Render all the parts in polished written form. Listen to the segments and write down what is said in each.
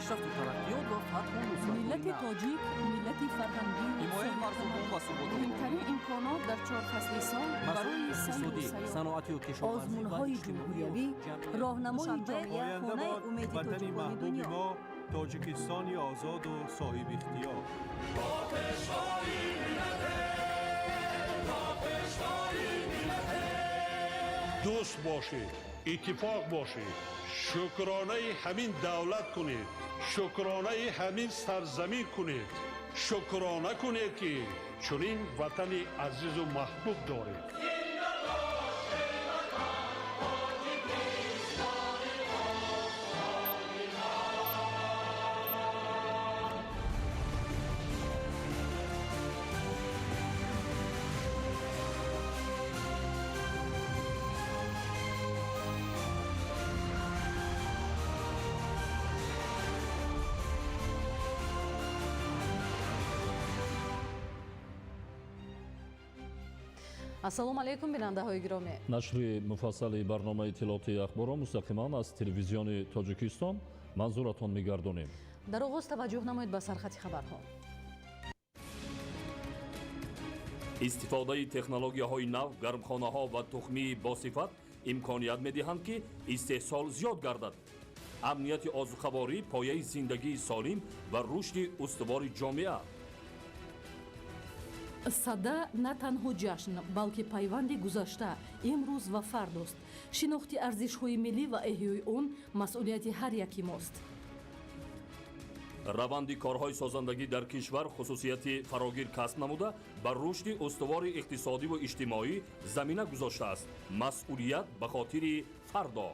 Пешрафту тараққиёт ва фатҳу нусратҳои Миллати нав. тоҷик миллати фарҳангӣ, Ҳимояи марзубум ва суботи муҳимтарин имконот дар чор фасли сол масоили барои сайру иқтисодӣ, сайёҳат. саноатию кишоварзӣ ва Озмунҳои иҷтимоию ҷумҳуриявӣ, ҷамъиятӣ. роҳнамои Душанбе, ҷомеа, Оянда хонаи бод умеди ватани тоҷикони маҳбуби дунё. мо, Тоҷикистони озоду соҳибихтиёр. Дӯст бошед, иттифоқ бошед, шукронаи ҳамин давлат кунед, шукронаи ҳамин сарзамин кунед, шукрона кунед, ки чунин ватани азизу маҳбуб доред. Ассалому алайкум, бинандаҳои гиромӣ. Нашри муфассали барномаи иттилоотии ахборро мустақиман аз Телевизиони Тоҷикистон манзуратон мегардонем. Дар оғоз таваҷҷӯҳ намоед ба сархати хабарҳо. Истифодаи технологияҳои нав, гармхонаҳо ва тухмии босифат имконият медиҳанд, ки истеҳсол зиёд гардад. Амнияти озуқаворӣ пояи зиндагии солим ва рушди устувори ҷомеа. Сада на танҳо ҷашн, балки пайванди гузашта, имрӯз ва фардост. Шинохти арзишҳои миллӣ ва эҳёи он масъулияти ҳар яки мост. Раванди корҳои созандагӣ дар кишвар хусусияти фарогир касб намуда, ба рушди устувори иқтисодиву иҷтимоӣ замина гузоштааст. Масъулият ба хотири фардо.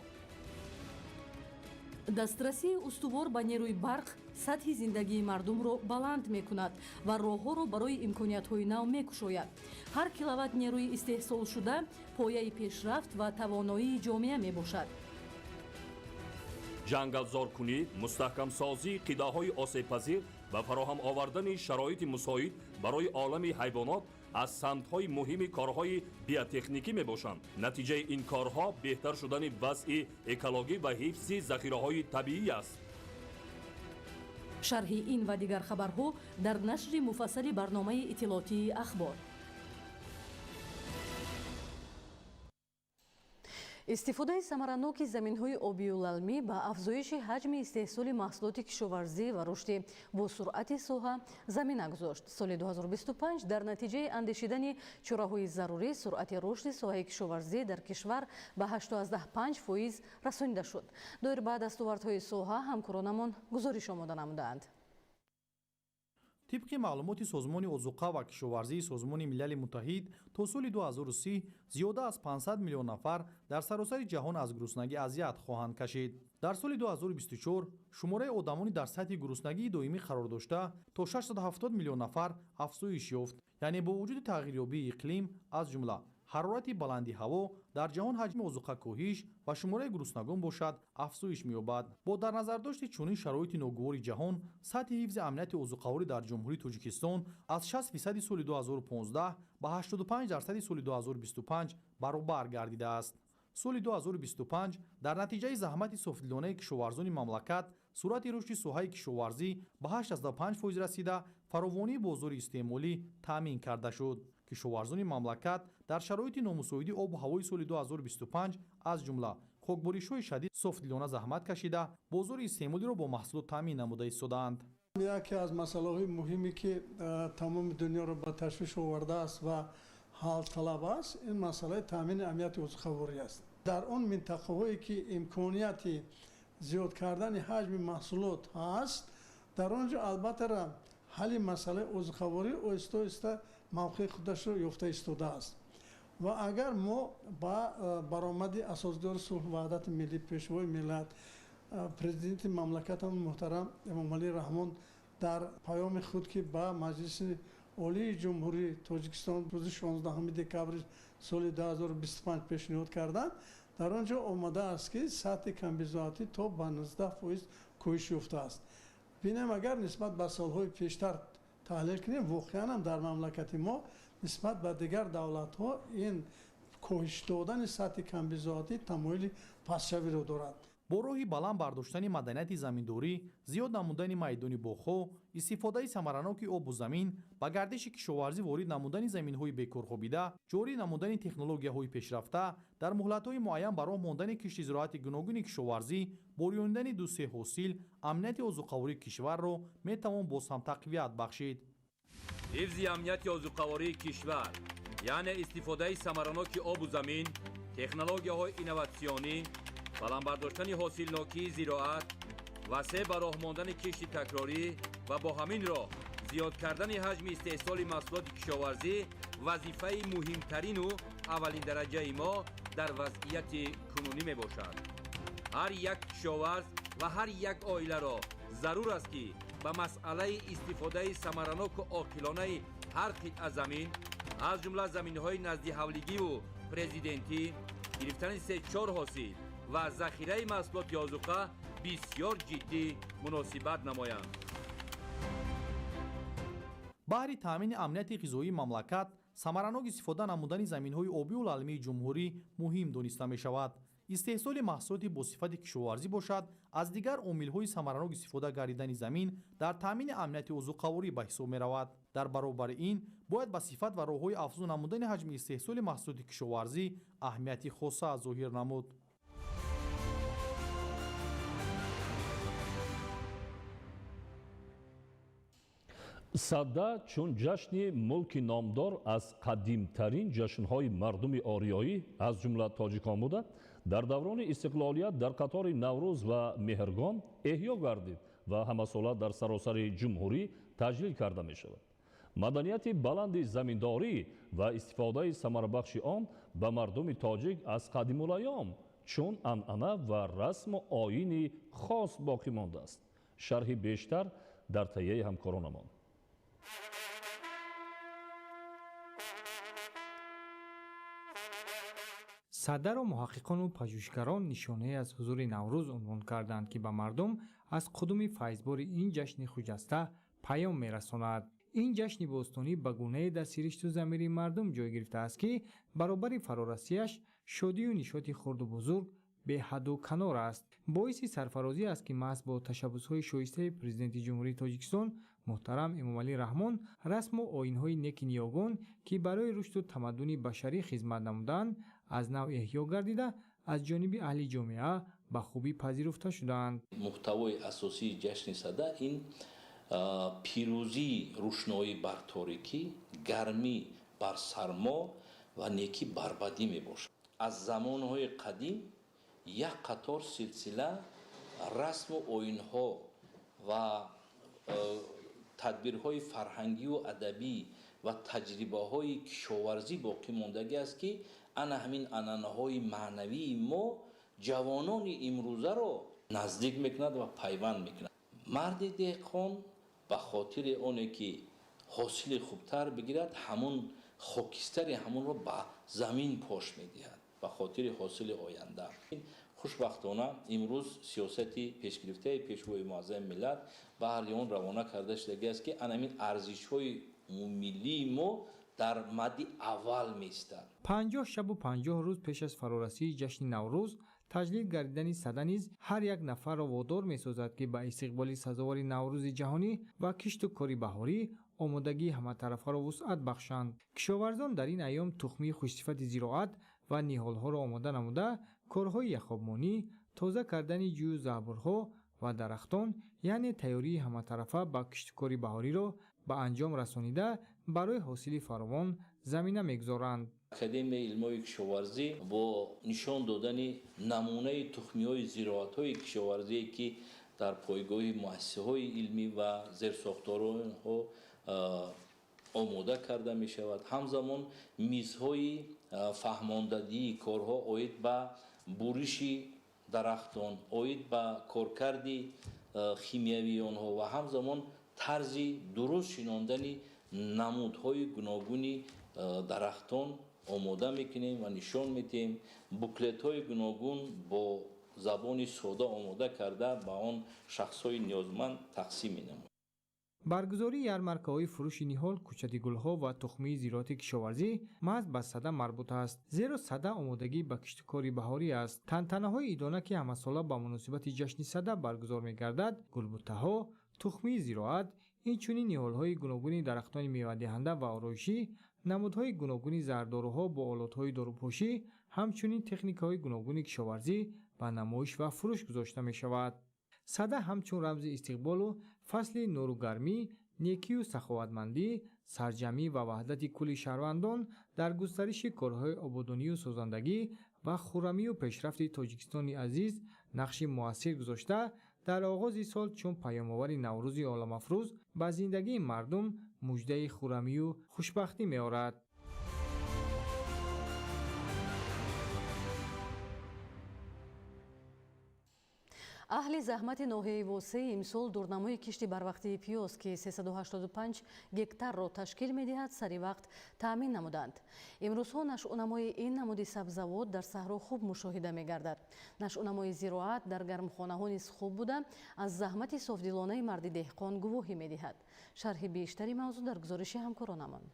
Дастрасии устувор ба нерӯи барқ сатҳи зиндагии мардумро баланд мекунад ва роҳҳоро барои имкониятҳои нав мекушояд. Ҳар киловатт нерӯи истеҳсолшуда пояи пешрафт ва тавоноии ҷомеа мебошад. Ҷангалзоркунӣ, мустаҳкамсозии қитъаҳои осебпазир ва фароҳам овардани шароити мусоид барои олами ҳайвонот аз самтҳои муҳими корҳои биотехникӣ мебошанд. Натиҷаи ин корҳо беҳтар шудани вазъи экологӣ ва ҳифзи захираҳои табиӣ аст. Шарҳи ин ва дигар хабарҳо дар нашри муфассали барномаи иттилоотии ахбор. Истифодаи самараноки заминҳои обию лалмӣ ба афзоиши ҳаҷми истеҳсоли маҳсулоти кишоварзӣ ва рушди босуръати соҳа замина гузошт. Соли 2025 дар натиҷаи андешидани чораҳои зарурӣ суръати рушди соҳаи кишоварзӣ дар кишвар ба 8,5% расонида шуд. Доир ба дастовардҳои соҳа ҳамкоронамон гузориш омода намудаанд. Тибқи маълумоти Созмони озуқа ва кишоварзии Созмони Милали Муттаҳид, то соли 2030 зиёда аз 500 миллион нафар дар саросари ҷаҳон аз гуруснагӣ азият хоҳанд кашид. Дар соли 2024 шумораи одамони дар сатҳи гуруснагии доимӣ қарор дошта то 670 миллион нафар афзоиш ёфт. Яъне бо вуҷуди тағйирёбии иқлим, аз ҷумла ҳарорати баланди ҳаво, дар ҷаҳон ҳаҷми озуқа коҳиш ва шумораи гуруснагон бошад, афзоиш меёбад. Бо дар назардошти чунин шароити ногувори ҷаҳон, сатҳи ҳифзи амнияти озуқаворӣ дар Ҷумҳурии Тоҷикистон аз 60% соли 2015 ба 85% соли 2025 баробар гардидааст. Соли 2025 дар натиҷаи заҳмати софдилонаи кишоварзони мамлакат суръати рушди соҳаи кишоварзӣ ба 8,5% расида, фаровонии бозори истеъмолӣ таъмин карда шуд. Кишоварзони мамлакат дар шароити номусоиди обу ҳавои соли 2025, аз ҷумла хокборишҳои шадид, софдилона заҳмат кашида, бозори истеъмолиро бо маҳсулот таъмин намуда истодаанд. Яке аз масъалаҳои муҳиме, ки тамоми дунёро ба ташвиш овардааст ва ҳалталаб аст, ин масъалаи таъмини амнияти озуқаворӣ аст. Дар он минтақаҳое, ки имконияти зиёд кардани ҳаҷми маҳсулот ҳаст, дар он ҷо албатта ҳалли масъалаи озуқаворӣ оҳиста оҳиста мавқеи худашро ёфта истодааст. Ва агар мо ба баромади Асосгузори сулҳу ваҳдати миллӣ, Пешвои миллат, Президенти мамлакатамон муҳтарам Эмомалӣ Раҳмон дар паёми худ, ки ба Маҷлиси Олии Ҷумҳурии Тоҷикистон рӯзи 16 декабри соли 2025 пешниҳод карданд, дар он ҷо омадааст, ки сатҳи камбизоатӣ то ба 19% коҳиш ёфтааст. Бинем, агар нисбат ба солҳои пештар таҳлил кунем, воқеан ҳам дар мамлакати мо нисбат ба дигар давлатҳо ин коҳиш додани сатҳи камбизоатӣ тамоили пастшавиро дорад. Бо роҳи баланд бардоштани маданияти заминдорӣ, зиёд намудани майдони боғҳо, истифодаи самараноки обу замин, ба гардиши кишоварзӣ ворид намудани заминҳои бекорхобида, ҷорӣ намудани технологияҳои пешрафта, дар муҳлатҳои муайян ба роҳ мондани кишти зироати гуногуни кишоварзӣ, бо рӯёнидани ду-се ҳосил, амнияти озуқавории кишварро метавон боз ҳам тақвият бахшид. Ҳифзи амнияти озуқавории кишвар, яъне истифодаи самараноки обу замин, технологияҳои инноватсионӣ, баланд бардоштани ҳосилнокии зироат, васеъ ба роҳ мондани кишти такрорӣ ва бо ҳамин роҳ зиёд кардани ҳаҷми истеҳсоли маҳсулоти кишоварзӣ вазифаи муҳимтарину аввалиндараҷаи мо дар вазъияти кунунӣ мебошад. Ҳар як кишоварз ва ҳар як оиларо зарур аст, ки ба масъалаи истифодаи самараноку оқилонаи ҳар қитъа замин, аз ҷумла заминҳои наздиҳавлигиву президентӣ, гирифтани се-чор ҳосил ва захираи маҳсулоти озуқа бисёр ҷиддӣ муносибат намоянд. Баҳри таъмини амнияти ғизоии мамлакат, самаранок истифода намудани заминҳои обию лалмии ҷумҳурӣ муҳим дониста мешавад. Истеҳсоли маҳсулоти бо сифати кишоварзӣ бошад, аз дигар омилҳои самаранок истифода гардидани замин дар таъмини амнияти озуқаворӣ ба ҳисоб меравад. Дар баробари ин бояд ба сифат ва роҳҳои афзун намудани ҳаҷми истеҳсоли маҳсулоти кишоварзӣ аҳамияти хоса зоҳир намуд. Сада чун ҷашни мулки номдор аз қадимтарин ҷашнҳои мардуми ориёӣ, аз ҷумла тоҷикон буда, дар даврони истиқлолият дар қатори Наврӯз ва Меҳргон эҳё гардид ва ҳамасола дар саросари ҷумҳурӣ таҷлил карда мешавад. Маданияти баланди заминдорӣ ва истифодаи самарабахши он ба мардуми тоҷик аз қадимулайём чун анъана ва расму оини хос боқӣ мондааст. Шарҳи бештар дар таҳияи ҳамкоронамон. Садаро муҳаққиқону пажӯҳишгарон нишонае аз ҳузури Наврӯз унвон карданд, ки ба мардум аз қудуми файзбори ин ҷашни хуҷаста паём мерасонад. Ин ҷашни бостонӣ ба гунае дар сиришту замири мардум ҷой гирифтааст, ки баробари фарорасияш шодию нишоти хурду бузург беҳаду канор аст. Боиси сарфарозӣ аст, ки маҳз бо ташаббусҳои шоистаи Президенти Ҷумҳурии Тоҷикистон муҳтарам Эмомалӣ Раҳмон расму оинҳои неки ниёгон, ки барои рушду тамаддуни башарӣ хизмат намуданд, аз нав эҳё гардида, аз ҷониби аҳли ҷомеа ба хубӣ пазируфта шудаанд. Муҳтавои асосии ҷашни Сада ин пирӯзии рӯшноӣ бар торикӣ, гармӣ бар сармо ва некӣ бар бадӣ мебошад. Аз замонҳои қадим як қатор силсила расму оинҳо ва тадбирҳои фарҳангию адабӣ ва таҷрибаҳои кишоварзӣ боқӣ мондагӣ аст, ки ана ҳамин анъанаҳои маънавии мо ҷавонони имрӯзаро наздик мекунад ва пайванд мекунад. Марди деҳқон ба хотири оне ки ҳосили хубтар бигирад, ҳамун хокистари ҳамунро ба замин пош медиҳад ба хотири ҳосили оянда. Хушбахтона имрӯз сиёсати пешгирифтаи Пешвои муаззами миллат баҳри он равона карда шудагӣ аст, ки ана ҳамин арзишҳои умумимиллии мо дар мадди аввал меистад. 50 шабу 50 рӯз пеш аз фарорасии ҷашни Наврӯз таҷлил гардидани Сада низ ҳар як нафарро водор месозад, ки ба истиқболи сазовори Наврӯзи ҷаҳонӣ ва кишту кори баҳорӣ омодагии ҳаматарафаро вусъат бахшанд. Кишоварзон дар ин айём тухмии хушсифати зироат ва ниҳолҳоро омода намуда, корҳои яхобмонӣ, тоза кардани ҷӯю заҳбурҳо ва дарахтон, яъне тайёрии ҳаматарафа ба киштукори баҳориро ба анҷом расонида, барои ҳосили фаровон замина мегузоранд. Академияи илмҳои кишоварзӣ бо нишон додани намунаи тухмиҳои зироатҳои кишоварзие, ки дар пойгоҳи муассисаҳои илмӣ ва зерсохторҳо омода карда мешавад, ҳамзамон мизҳои фаҳмондадии корҳо оид ба буриши дарахтон, оид ба коркарди химиявии онҳо ва ҳамзамон тарзи дуруст шинондани намудҳои гуногуни дарахтон омода мекунем ва нишон медиҳем. Буклетҳои гуногун бо забони сода омода карда ба он шахсҳои ниёзманд тақсим менамоем. Баргузории ярмаркаҳои фурӯши ниҳол, кӯчати гулҳо ва тухмии зироати кишоварзӣ маҳз ба сада марбут аст, зеро сада омодагӣ ба киштукори баҳорӣ аст. Тантанаҳои идона, ки ҳамасола ба муносибати ҷашни сада баргузор мегардад, гулбуттаҳо, тухмии зироат, инчунин ниҳолҳои гуногуни дарахтони мевадиҳанда ва ороишӣ, намудҳои гуногуни зардоруҳо бо олотҳои дорупошӣ, ҳамчунин техникаҳои гуногуни кишоварзӣ ба намоиш ва фурӯш гузошта мешавад. Сада ҳамчун рамзи истиқболу фасли нуру гармӣ, некию саховатмандӣ, сарҷамӣ ва ваҳдати кулли шаҳрвандон дар густариши корҳои ободонию созандагӣ ва хуррамию пешрафти Тоҷикистони азиз нақши муассир гузошта, дар оғози сол чун паёмовари Наврӯзи оламафрӯз ба зиндагии мардум муждаи хуррамию хушбахтӣ меорад. Аҳли заҳмати ноҳияи Восеъ имсол дурнамои кишти барвақтии пиёз, ки 385 гектарро ташкил медиҳад, сари вақт таъмин намуданд. Имрӯзҳо нашъунамои ин намуди сабзавот дар саҳро хуб мушоҳида мегардад. Нашъунамои зироат дар гармхонаҳо низ хуб буда, аз заҳмати софдилонаи марди деҳқон гувоҳӣ медиҳад. Шарҳи бештари мавзӯъ дар гузориши ҳамкоронамон.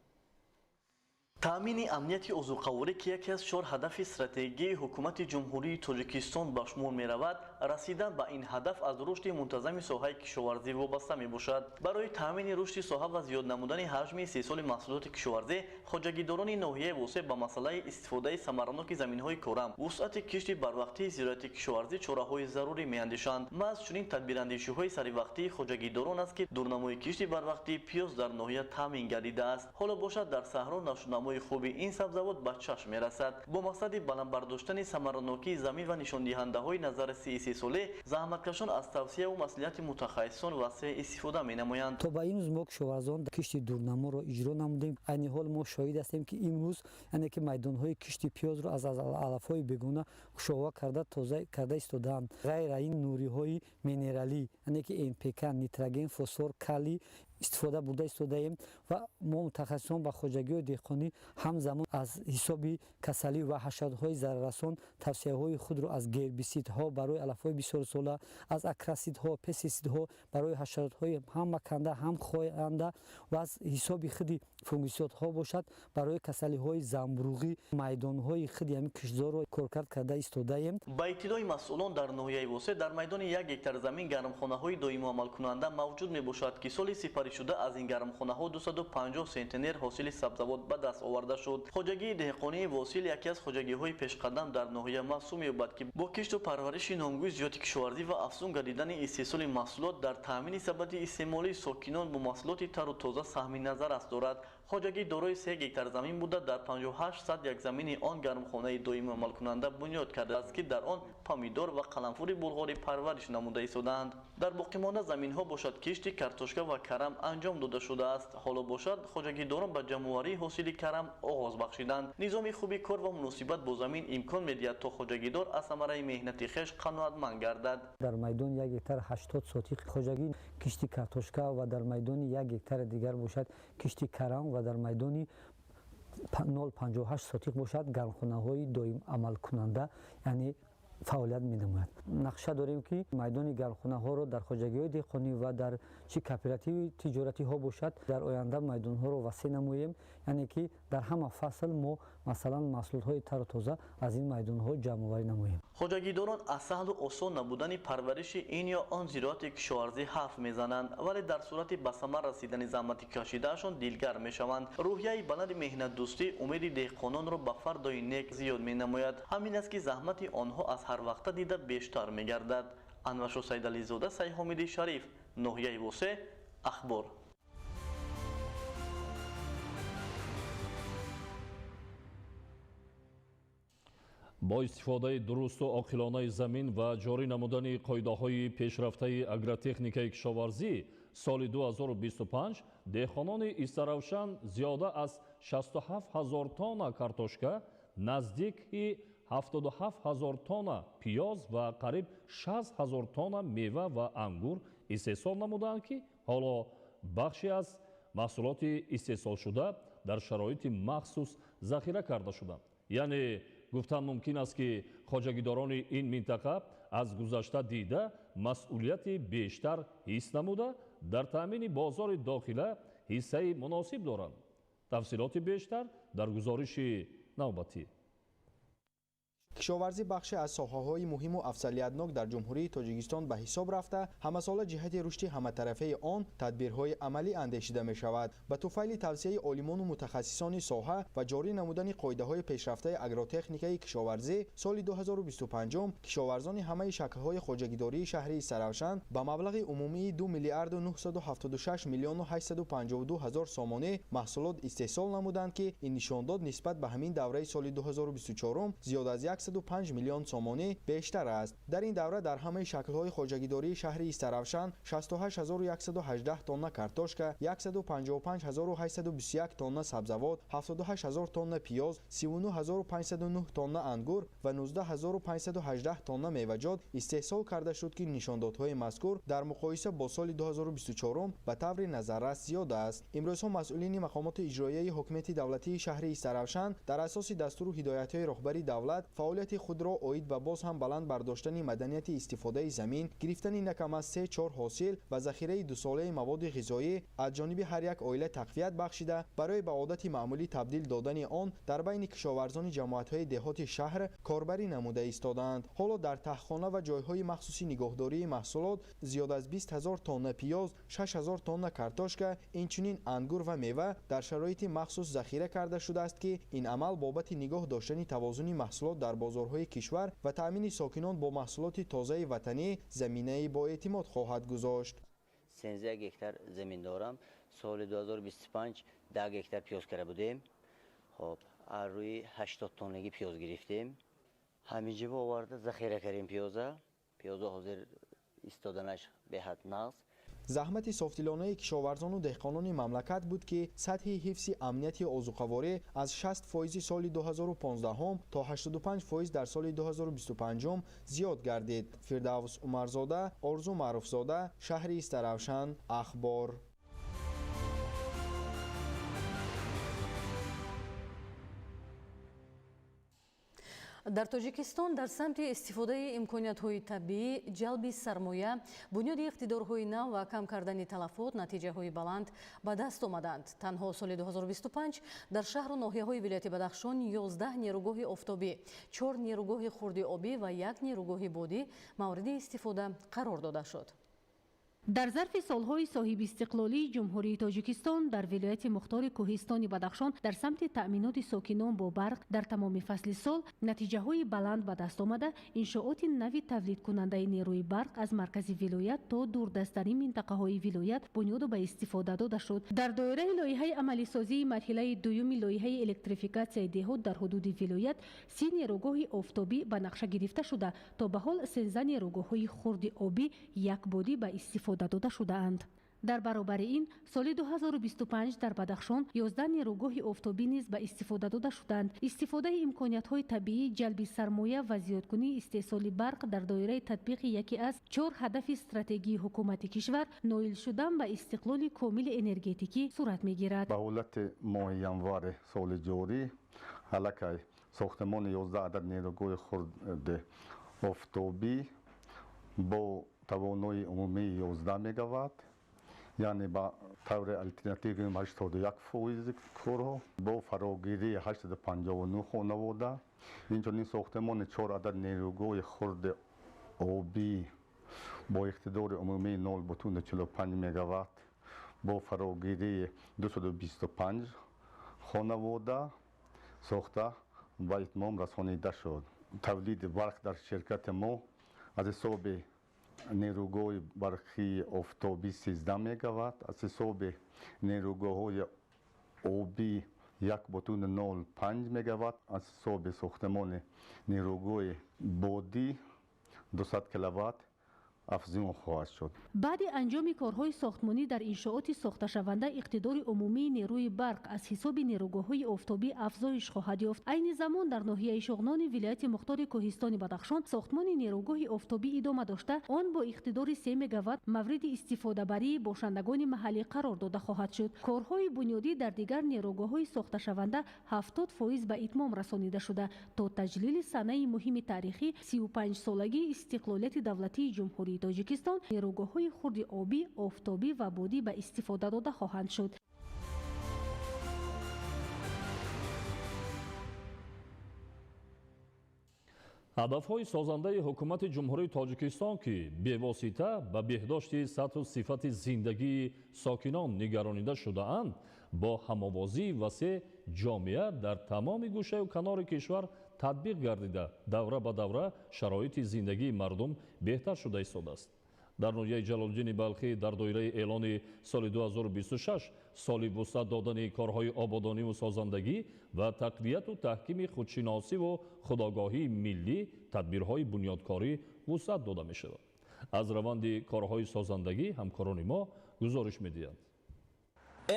Таъмини амнияти озуқаворӣ, ки яке аз чор ҳадафи стратегии ҳукумати Ҷумҳурии Тоҷикистон ба шумор меравад, расидан ба ин ҳадаф аз рушди мунтазами соҳаи кишоварзӣ вобаста мебошад. Барои таъмини рушди соҳа ва зиёд намудани ҳаҷми истеҳсоли маҳсулоти кишоварзӣ, хоҷагидорони ноҳияи Восеъ ба масъалаи истифодаи самараноки заминҳои корам, вусъати кишти барвақтии зироати кишоварзӣ чораҳои зарурӣ меандешанд. Маҳз чунин тадбирандешиҳои саривақтии хоҷагидорон аст, ки дурнамои кишти барвақтии пиёз дар ноҳия таъмин гардидааст. Ҳоло бошад, дар саҳро нашъунамои хуби ин сабзавот ба чашм мерасад. Бо мақсади баланд бардоштани самаранокии замин ва нишондиҳандаҳои назарраси истеҳсолӣ, заҳматкашон аз тавсияву маслиҳати мутахассисон васеъ истифода менамоянд. То ба имрӯз мо кишоварзон кишти дурнаморо иҷро намудем. Айни ҳол мо шоҳид ҳастем, ки имрӯз яъне ки майдонҳои кишти пиёзро аз алафҳои бегона хушова карда, тоза карда истодаанд. Ғайр аз ин, нуриҳои минералӣ, яъне ки НПК, нитроген, фосфор, калий истифода бурда истодаем ва мо мутахассисон ба хоҷагиҳои деҳқонӣ ҳамзамон аз ҳисоби касалӣ ва ҳашаротҳои зараррасон тавсияҳои худро аз гербисидҳо барои алафҳои бисёрсола, аз акрасидҳо, пестисидҳо барои ҳашаротҳои ҳам маканда, ҳам хоянда ва аз ҳисоби худи фунгисидҳо бошад барои касалиҳои замбуруғӣ майдонҳои худи ҳамин киштзорро коркард карда истодаем. Ба иттилои масъулон, дар ноҳияи Восеъ дар майдони як гектар замин гармхонаҳои доимоамалкунанда мавҷуд мебошад, ки соли сипарӣ шуда аз ин гармхонаҳо 250 сентнер ҳосили сабзавот ба даст оварда шуд. Хоҷагии деҳқонии Восил яке аз хоҷагиҳои пешқадам дар ноҳия маҳсуб меёбад, ки бо кишту парвариши номгӯи зиёди кишоварзӣ ва афзун гардидани истеҳсоли маҳсулот дар таъмини сабади истеъмолии сокинон бо маҳсулоти тару тоза саҳми назаррас дорад. Хоҷагӣ дорои 3 гектар замин буда, дар 58 сад як замини он гармхонаи доимоамалкунанда бунёд кардааст, ки дар он помидор ва қаламфури булғорӣ парвариш намуда истодаанд. Дар боқимонда заминҳо бошад кишти картошка ва карам анҷом дода шудааст. Ҳоло бошад, хоҷагидорон ба ҷамъоварии ҳосили карам оғоз бахшиданд. Низоми хуби кор ва муносибат бо замин имкон медиҳад, то хоҷагидор аз самараи меҳнати хеш қаноатманд гардад. Дар майдони 1 гектар 80 сотиқ хоҷагӣ кишти картошка ва дар майдони 1 гектари дигар бошад кишти карам ва дар майдони 0,58 сотиқ бошад гармхонаҳои доим амалкунанда, яъне фаъолият менамояд. Нақша дорем, ки майдони гармхонаҳоро дар хоҷагиҳои деҳқонӣ ва дар чӣ кооперативи тиҷоратиҳо бошад дар оянда майдонҳоро васеъ намоем, яъне ки дар ҳама фасл мо масалан маҳсулотҳои тару тоза аз ин майдонҳо ҷамъоварӣ намоем. Хоҷагидорон аз саҳлу осон набудани парвариши ин ё он зироати кишоварзӣ ҳарф мезананд, вале дар сурати ба самар расидани заҳмати кашидаашон дилгарм мешаванд. Рӯҳияи баланди меҳнатдӯстӣ умеди деҳқононро ба фардои нек зиёд менамояд. Ҳамин аст, ки заҳмати онҳо аз ҳар вақта дида бештар мегардад. Анваршо Сайдализода, Сайҳомиди Шариф, ноҳияи Восеъ, Ахбор. Бо истифодаи дурусту оқилонаи замин ва ҷорӣ намудани қоидаҳои пешрафтаи агротехникаи кишоварзӣ соли 2025 деҳқонони Истаравшан зиёда аз 67 ҳазор тонна картошка, наздики 77 ҳазор тонна пиёз ва қариб 60 ҳазор тонна мева ва ангур истеҳсол намуданд, ки ҳоло бахше аз маҳсулоти истеҳсолшуда дар шароити махсус захира карда шуданд. Яъне гуфтан мумкин аст, ки хоҷагидорони ин минтақа аз гузашта дида Масъулияти бештар ҳис намуда, дар таъмини бозори дохила ҳиссаи муносиб доранд. Тафсилоти бештар дар гузориши навбатӣ. Кишоварзӣ бахше аз соҳаҳои муҳиму афзалиятнок дар Ҷумҳурии Тоҷикистон ба ҳисоб рафта, ҳамасола ҷиҳати рушди ҳаматарафаи он тадбирҳои амалӣ андешида мешавад. Ба туфайли тавсияи олимону мутахассисони соҳа ва ҷорӣ намудани қоидаҳои пешрафтаи агротехникаи кишоварзӣ, соли 2025 кишоварзони ҳамаи шаклҳои хоҷагидории шаҳри Истаравшан ба маблағи умумии 2 миллиарду 976 миллиону 852 ҳазор сомонӣ маҳсулот истеҳсол намуданд, ки ин нишондод нисбат ба ҳамин давраи соли 2024 зиёд аз 105 миллион сомонӣ бештар аст. Дар ин давра дар ҳамаи шаклҳои хоҷагидории шаҳри Истаравшан 68118 тонна картошка, 155821 тонна сабзавот, 78000 тонна пиёз, 39509 тонна ангур ва 19518 тонна меваҷот истеҳсол карда шуд, ки нишондодҳои мазкур дар муқоиса бо соли 2024 ба таври назаррас зиёд аст. Имрӯзҳо масъулини мақомоти иҷроияи ҳукумати давлатии шаҳри Истаравшан дар асоси дастуру ҳидоятҳои роҳбари давлат фаъолияти худро оид ба боз ҳам баланд бардоштани маданияти истифодаи замин, гирифтани на кам аз 3-4 ҳосил ва захираи дусолаи маводи ғизоӣ аз ҷониби ҳар як оила тақвият бахшида, барои ба одати маъмулӣ табдил додани он дар байни кишоварзони ҷамоатҳои деҳоти шаҳр корбарӣ намуда истодаанд. Ҳоло дар таҳхона ва ҷойҳои махсуси нигоҳдории маҳсулот зиёд аз 20 ҳазор тонна пиёз, 6 ҳазор тонна картошка, инчунин ангур ва мева дар шароити махсус захира карда шудааст, ки ин амал бобати нигоҳ доштани тавозуни маҳсулот дар бозорҳои кишвар ва таъмини сокинон бо маҳсулоти тозаи ватанӣ заминаи боэътимод хоҳад гузошт. 13 гектар замин дорам. Соли 2025 10 гектар пиёз карда будем. Хоб, аз рӯи 80 тоннагӣ пиёз гирифтем. Ҳаминҷо оварда захира кардем пиёза. Пиёза ҳозир истоданаш беҳад нағз. Заҳмати софдилонаи кишоварзону деҳқонони мамлакат буд, ки сатҳи ҳифзи амнияти озуқаворӣ аз 60 фоизи соли 2015 то 85 фоиз дар соли 2025 зиёд гардид. Фирдавс Умарзода, Орзу Маъруфзода, шаҳри Истаравшан, Ахбор. Дар Тоҷикистон дар самти истифодаи имкониятҳои табиӣ, ҷалби сармоя, бунёди иқтидорҳои нав ва кам кардани талафот натиҷаҳои баланд ба даст омаданд. Танҳо соли 2025 дар шаҳру ноҳияҳои вилояти Бадахшон 11 нерӯгоҳи офтобӣ, 4 нерӯгоҳи хурди обӣ ва 1 нерӯгоҳи бодӣ мавриди истифода қарор дода шуд. Дар зарфи солҳои соҳибистиқлолии Ҷумҳурии Тоҷикистон дар вилояти мухтори Кӯҳистони Бадахшон дар самти таъминоти сокинон бо барқ дар тамоми фасли сол натиҷаҳои баланд ба даст омада, иншооти нави тавлидкунандаи нерӯи барқ аз маркази вилоят то дурдасттарин минтақаҳои вилоят бунёду ба истифода дода шуд. Дар доираи лоиҳаи амалисозии марҳилаи дуюми лоиҳаи электрификатсияи деҳот дар ҳудуди вилоят 30 нерӯгоҳи офтобӣ ба нақша гирифта шуда, то ба ҳол 13 нерӯгоҳҳои хурди обӣ якбодӣ ба истифода дода шудаанд. Дар баробари ин соли 2025 дар Бадахшон 11 нерӯгоҳи офтобӣ низ ба истифода дода шуданд. Истифодаи имкониятҳои табиӣ, ҷалби сармоя ва зиёдкунии истеҳсоли барқ дар доираи татбиқи яке аз 4 ҳадафи стратегии ҳукумати кишвар ноил шудан ба истиқлоли комили энергетикӣ сурат мегирад. Ба ҳолати моҳи январи соли ҷорӣ аллакай сохтмони 11 адад нерӯгоҳи хурди офтобӣ бо тавонои умумии 11 мегаватт, яъне ба таври алтернативӣ 81 фоизи корҳо бо фарогирии 859 хонавода, инчунин сохтмони 4 адад нерӯгоҳи хурди обӣ бо иқтидори умумии 0,45 мегаватт бо фарогирии 225 хонавода сохта ба итмом расонида шуд. Тавлиди барқ дар ширкати мо аз ҳисоби нерӯгоҳи барқии офтобӣ 13 мегаватт, аз ҳисоби нерӯгоҳҳои обӣ 1,05 мегаватт, аз ҳисоби сохтмони нерӯгоҳи бодӣ 200 киловатт афзун хоҳад шуд. Баъди анҷоми корҳои сохтмонӣ дар иншооти сохташаванда иқтидори умумии нерӯи барқ аз ҳисоби нерӯгоҳҳои офтобӣ афзоиш хоҳад ёфт. Айни замон дар ноҳияи Шоғнони вилояти мухтори Кӯҳистони Бадахшон сохтмони нерӯгоҳи офтобӣ идома дошта, он бо иқтидори 3 мегаватт мавриди истифодабарии бошандагони маҳаллӣ қарор дода хоҳад шуд. Корҳои бунёдӣ дар дигар нерӯгоҳҳои сохташаванда 70% ба итмом расонида шуда, то таҷлили санаи муҳими таърихӣ 35-солагии истиқлолияти давлатии Ҷумҳурии Ҷумҳурии Тоҷикистон нерӯгоҳҳои хурди обӣ, офтобӣ ва бодӣ ба истифода дода хоҳанд шуд. Ҳадафҳои созандаи ҳукумати Ҷумҳурии Тоҷикистон, ки бевосита ба беҳдошти сатҳу сифати зиндагии сокинон нигаронида шудаанд, бо ҳамовозии васеъ ҷомеа дар тамоми гӯшаю канори кишвар татбиқ гардида, давра ба давра шароити зиндагии мардум беҳтар шуда истодааст. Дар ноҳияи Ҷалолиддини Балхӣ дар доираи эълони соли 2026 соли вусъат додани корҳои ободониву созандагӣ ва тақвияту таҳкими худшиносиву худогоҳии миллӣ тадбирҳои бунёдкорӣ вусъат дода мешавад. Аз раванди корҳои созандагӣ ҳамкорони мо гузориш медиҳанд.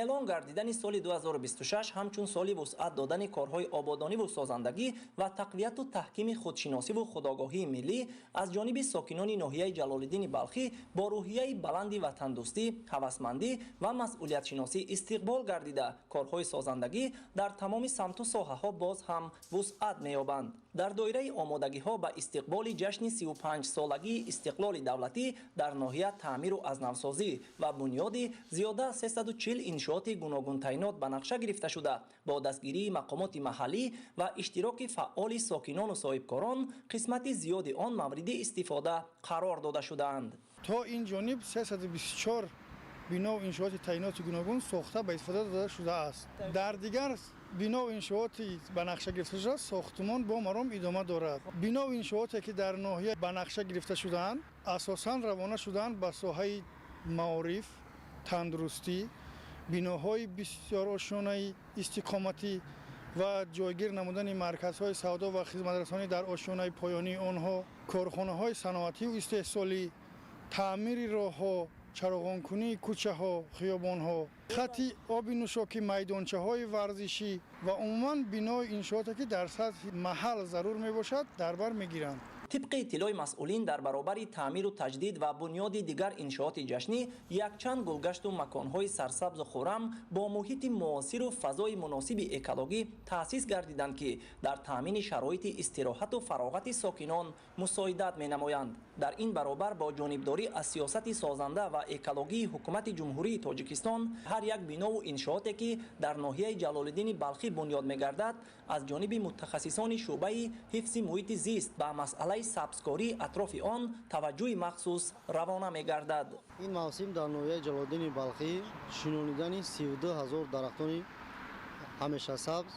Эълон гардидани соли 2026 ҳамчун соли вусъат додани корҳои ободониву созандагӣ ва тақвияту таҳкими худшиносиву худогоҳии миллӣ аз ҷониби сокинони ноҳияи Ҷалолиддини Балхӣ бо рӯҳияи баланди ватандӯстӣ, ҳавасмандӣ ва масъулиятшиносӣ истиқбол гардида, корҳои созандагӣ дар тамоми самту соҳаҳо боз ҳам вусъат меёбанд. Дар доираи омодагиҳо ба истиқболи ҷашни 35-солагии истиқлоли давлатӣ дар ноҳия таъмиру азнавсозӣ ва бунёди зиёда аз 340 иншооти гуногунтайнот ба нақша гирифта шуда, бо дастгирии мақомоти маҳаллӣ ва иштироки фаъоли сокинону соҳибкорон қисмати зиёди он мавриди истифода қарор дода шудаанд. То ин ҷониб 324 бинову иншооти таъиноти гуногун сохта ба истифода дода шудааст. Дар дигар бинову иншооти ба нақша гирифта шуда сохтмон бо маром идома дорад. Бинову иншооте ки дар ноҳия ба нақша гирифта шудаанд, асосан равона шудаанд ба соҳаи маориф, тандурустӣ, биноҳои бисёрошёнаи истиқоматӣ ва ҷойгир намудани марказҳои савдо ва хизматрасонӣ дар ошёнаи поёнии онҳо, корхонаҳои саноативу истеҳсолӣ, таъмири роҳҳо, чароғонкунии кӯчаҳо, хиёбонҳо, хати оби нӯшокӣ, майдончаҳои варзишӣ ва умуман бинои иншооте ки дар сатҳи маҳал зарур мебошад, дар бар мегиранд. Тибқи иттилои масъулин, дар баробари таъмиру таҷдид ва бунёди дигар иншооти ҷашнӣ якчанд гулгашту маконҳои сарсабзу хуррам бо муҳити муосиру фазои муносиби экологӣ таъсис гардиданд, ки дар таъмини шароити истироҳату фароғати сокинон мусоидат менамоянд. Дар ин баробар бо ҷонибдорӣ аз сиёсати созанда ва экологии ҳукумати Ҷумҳурии Тоҷикистон ҳар як бинову иншооте ки дар ноҳияи Ҷалолиддини Балхӣ бунёд мегардад, аз ҷониби мутахассисони шӯъбаи ҳифзи муҳити зист ба масъалаи сабзкории атрофи он таваҷҷӯҳи махсус равона мегардад. Ин мавсим дар ноҳияи Ҷалолиддини Балхӣ шинонидани 32 ҳазор дарахтони ҳамешасабз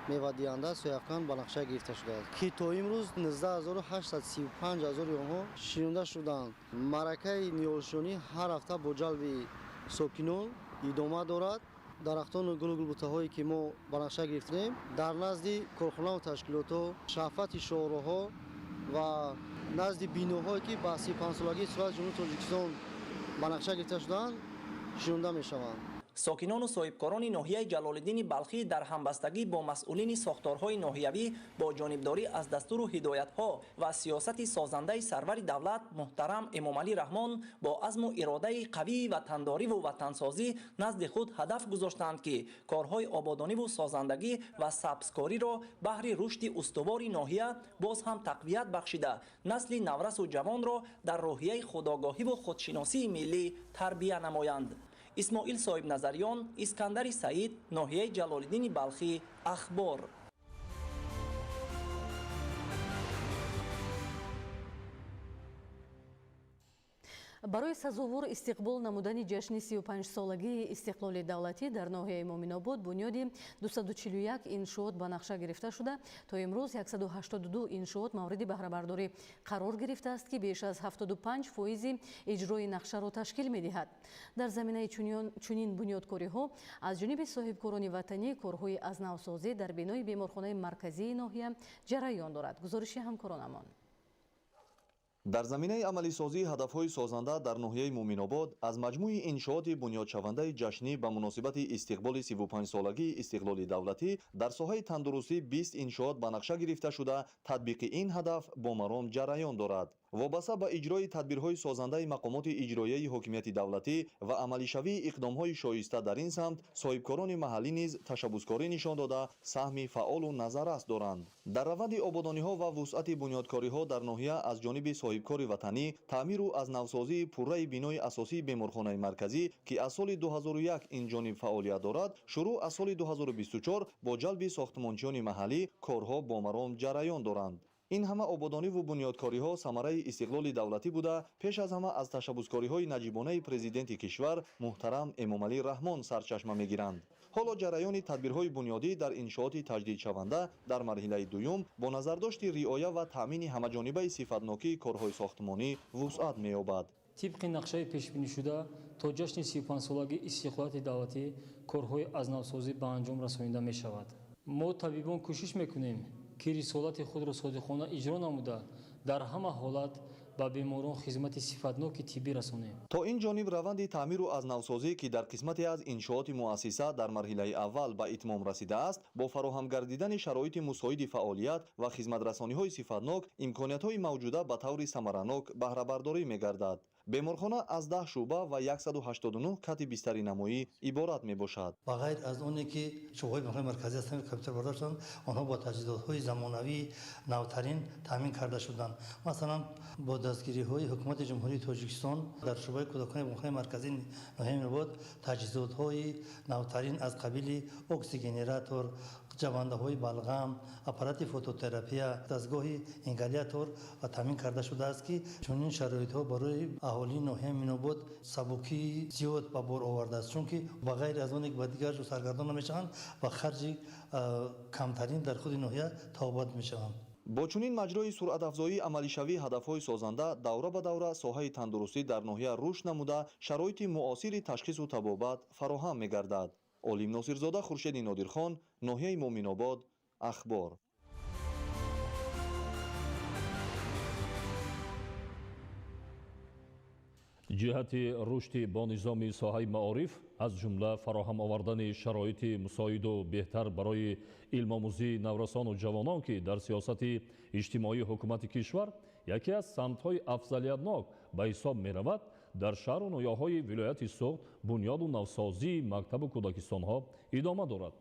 мевадиҳанда сояфкан ба нақша гирифта шудааст, ки то имрӯз 19835 ҳазори онҳо шинонда шуданд. Маъракаи ниҳолшинонӣ ҳар ҳафта бо ҷалби сокинон идома дорад. Дарахтону гулу гулбутаҳое ки мо ба нақша гирифтем, дар назди корхонаву ташкилотҳо, шафати шоҳроҳҳо ва назди биноҳое ки ба 35-солагии истиқлоли Ҷумҳурии Тоҷикистон ба нақша гирифта шудаанд, шинонда мешаванд. Сокинону соҳибкорони ноҳияи Ҷалолиддини Балхӣ дар ҳамбастагӣ бо масъулини сохторҳои ноҳиявӣ бо ҷонибдорӣ аз дастуру ҳидоятҳо ва сиёсати созандаи сарвари давлат муҳтарам Эмомалӣ Раҳмон бо азму иродаи қавии ватандориву ватансозӣ назди худ ҳадаф гузоштаанд, ки корҳои ободониву созандагӣ ва сабзкориро баҳри рушди устувори ноҳия боз ҳам тақвият бахшида, насли наврасу ҷавонро дар рӯҳияи худогоҳиву худшиносии миллӣ тарбия намоянд. Исмоил Соҳибназарён, Искандари Саид, ноҳияи Ҷалолиддини Балхӣ, Ахбор. Барои сазовор истиқбол намудани ҷашни 35-солагии истиқлоли давлатӣ дар ноҳияи Муъминобод бунёди 241 иншоот ба нақша гирифта шуда, то имрӯз 182 иншоот мавриди баҳрабардорӣ қарор гирифтааст, ки беш аз 75% иҷрои нақшаро ташкил медиҳад. Дар заминаи чунин бунёдкориҳо аз ҷониби соҳибкорони ватанӣ корҳои азнавсозӣ дар бинои беморхонаи марказии ноҳия ҷараён дорад. Гузориши ҳамкоронамон. Дар заминаи амалисозии ҳадафҳои созанда дар ноҳияи Муъминобод аз маҷмӯи иншооти бунёдшавандаи ҷашнӣ ба муносибати истиқболи 35-солагии истиқлоли давлатӣ дар соҳаи тандурустӣ 20 иншоот ба нақша гирифта шуда, татбиқи ин ҳадаф бо маром ҷараён дорад. Вобаста ба иҷрои тадбирҳои созандаи мақомоти иҷроияи ҳокимияти давлатӣ ва амалишавии иқдомҳои шоиста дар ин самт, соҳибкорони маҳаллӣ низ ташаббускорӣ нишон дода, саҳми фаъолу назаррас доранд. Дар раванди ободониҳо ва вусъати бунёдкориҳо дар ноҳия аз ҷониби соҳибкори ватанӣ таъмиру аз навсозии пурраи бинои асосии беморхонаи марказӣ, ки аз соли 2001 ин ҷониб фаъолият дорад, шурӯъ аз соли 2024 бо ҷалби сохтмончиёни маҳаллӣ корҳо бо маром ҷараён доранд. Ин ҳама ободониву бунёдкориҳо самараи истиқлоли давлатӣ буда, пеш аз ҳама аз ташаббускориҳои наҷибонаи президенти кишвар муҳтарам Эмомалӣ Раҳмон сарчашма мегиранд. Ҳоло ҷараёни тадбирҳои бунёдӣ дар иншооти таҷдидшаванда дар марҳилаи дуюм бо назардошти риоя ва таъмини ҳамаҷонибаи сифатнокии корҳои сохтмонӣ вусъат меёбад. Тибқи нақшаи пешбинишуда то ҷашни 35-солагии истиқлолияти давлатӣ корҳои аз навсозӣ ба анҷом расонида мешавад. Мо табибон кӯшиш мекунем, ки рисолати худро содиқона иҷро намуда, дар ҳама ҳолат ба беморон хизмати сифатноки тиббӣ расонем. То ин ҷониб раванди таъмиру аз навсозӣ, ки дар қисмате аз иншооти муассиса дар марҳилаи аввал ба итмом расидааст, бо фароҳам гардидани шароити мусоиди фаъолият ва хизматрасониҳои сифатнок имкониятҳои мавҷуда ба таври самаранок баҳрабардорӣ мегардад. Беморхона аз 10 шӯъба ва 189 кати бистари намоӣ иборат мебошад. Ба ғайр аз оне ки шӯъбаҳои беморхонаи марказӣ ҳастанд, компютер бардор шуданд, онҳо бо таҷҳизотҳои замонавии навтарин таъмин карда шуданд. Масалан, бо дастгириҳои ҳукумати Ҷумҳурии Тоҷикистон дар шӯъбаи кӯдакони беморхонаи марказии ноҳияи Миробод таҷҳизотҳои навтарин аз қабили оксигенератор, ҷавандаҳои балғам, аппарати фототерапия, дастгоҳи ингалятор таъмин карда шудааст, ки чунин шароитҳо барои аҳолии ноҳияи Минобод сабукии зиёд ба бор овардааст, чунки ба ғайр аз оне ки ба дигар ҷо саргардон намешаванд ва харҷи камтарин дар худи ноҳия табобат мешаванд. Бо чунин маҷрои суръатафзоии амалишавии ҳадафҳои созанда давра ба давра соҳаи тандурустӣ дар ноҳия рушд намуда, шароити муосири ташхису табобат фароҳам мегардад. Олим Носирзода, Хуршеди Нодирхон, ноҳияи Муъминобод, Ахбор. Ҷиҳати рушди бо низоми соҳаи маориф, аз ҷумла фароҳам овардани шароити мусоиду беҳтар барои илмомӯзии наврасону ҷавонон, ки дар сиёсати иҷтимоии ҳукумати кишвар яке аз самтҳои афзалиятнок ба ҳисоб меравад, дар шаҳру ноҳияҳои вилояти Суғд бунёду навсозии мактабу кӯдакистонҳо идома дорад.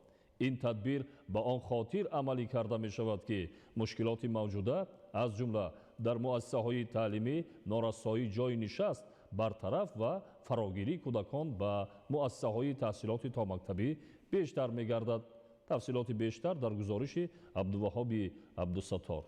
Ин тадбир ба он хотир амалӣ карда мешавад, ки мушкилоти мавҷуда, аз ҷумла дар муассисаҳои таълимӣ норасоии ҷойи нишаст бартараф ва фарогирии кӯдакон ба муассисаҳои таҳсилоти томактабӣ бештар мегардад. Тафсилоти бештар дар гузориши Абдуваҳоби Абдусаттор.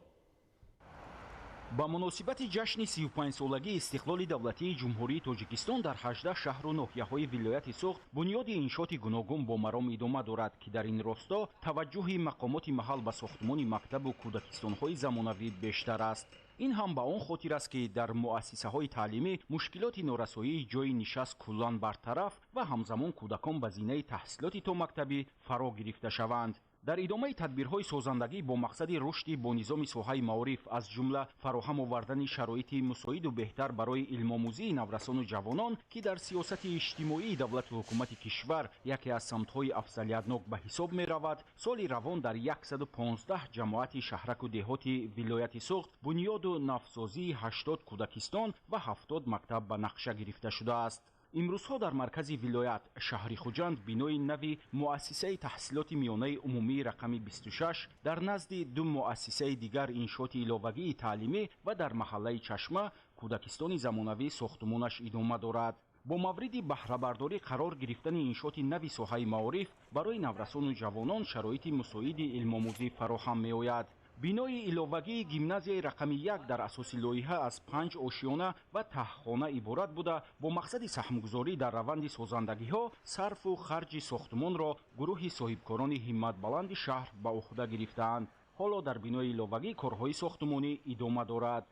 Ба муносибати ҷашни 35-солагии истиқлоли давлатии Ҷумҳурии Тоҷикистон дар 18 шаҳру ноҳияҳои вилояти Суғд бунёди иншооти гуногун бо маром идома дорад, ки дар ин росто таваҷҷӯҳи мақомоти маҳал ба сохтмони мактабу кӯдакистонҳои замонавӣ бештар аст. Ин ҳам ба он хотир аст, ки дар муассисаҳои таълимӣ мушкилоти норасоии ҷойи нишаст куллан бартараф ва ҳамзамон кӯдакон ба зинаи таҳсилоти томактабӣ фаро гирифта шаванд. Дар идомаи тадбирҳои созандагӣ бо мақсади рушди бо низоми соҳаи маориф, аз ҷумла фароҳам овардани шароити мусоиду беҳтар барои илмомӯзии наврасону ҷавонон, ки дар сиёсати иҷтимоии давлату ҳукумати кишвар яке аз самтҳои афзалиятнок ба ҳисоб меравад, соли равон дар 115 ҷамоати шаҳраку деҳоти вилояти Суғд бунёду навсозии 80 кӯдакистон ва 70 мактаб ба нақша гирифта шудааст. Имрӯзҳо дар маркази вилоят шаҳри Хуҷанд бинои нави муассисаи таҳсилоти миёнаи умумии рақами 26, дар назди ду муассисаи дигар иншооти иловагии таълимӣ ва дар маҳаллаи Чашма кӯдакистони замонавӣ сохтмонаш идома дорад. Бо мавриди баҳрабардорӣ қарор гирифтани иншооти нави соҳаи маориф барои наврасону ҷавонон шароити мусоиди илмомӯзӣ фароҳам меояд. Бинои иловагии гимназияи рақами 1 дар асоси лоиҳа аз 5 ошиёна ва таҳхона иборат буда, бо мақсади саҳмгузорӣ дар раванди созандагиҳо сарфу харҷи сохтмонро гурӯҳи соҳибкорони ҳимматбаланди шаҳр ба уҳда гирифтаанд. Ҳоло дар бинои иловагӣ корҳои сохтмонӣ идома дорад.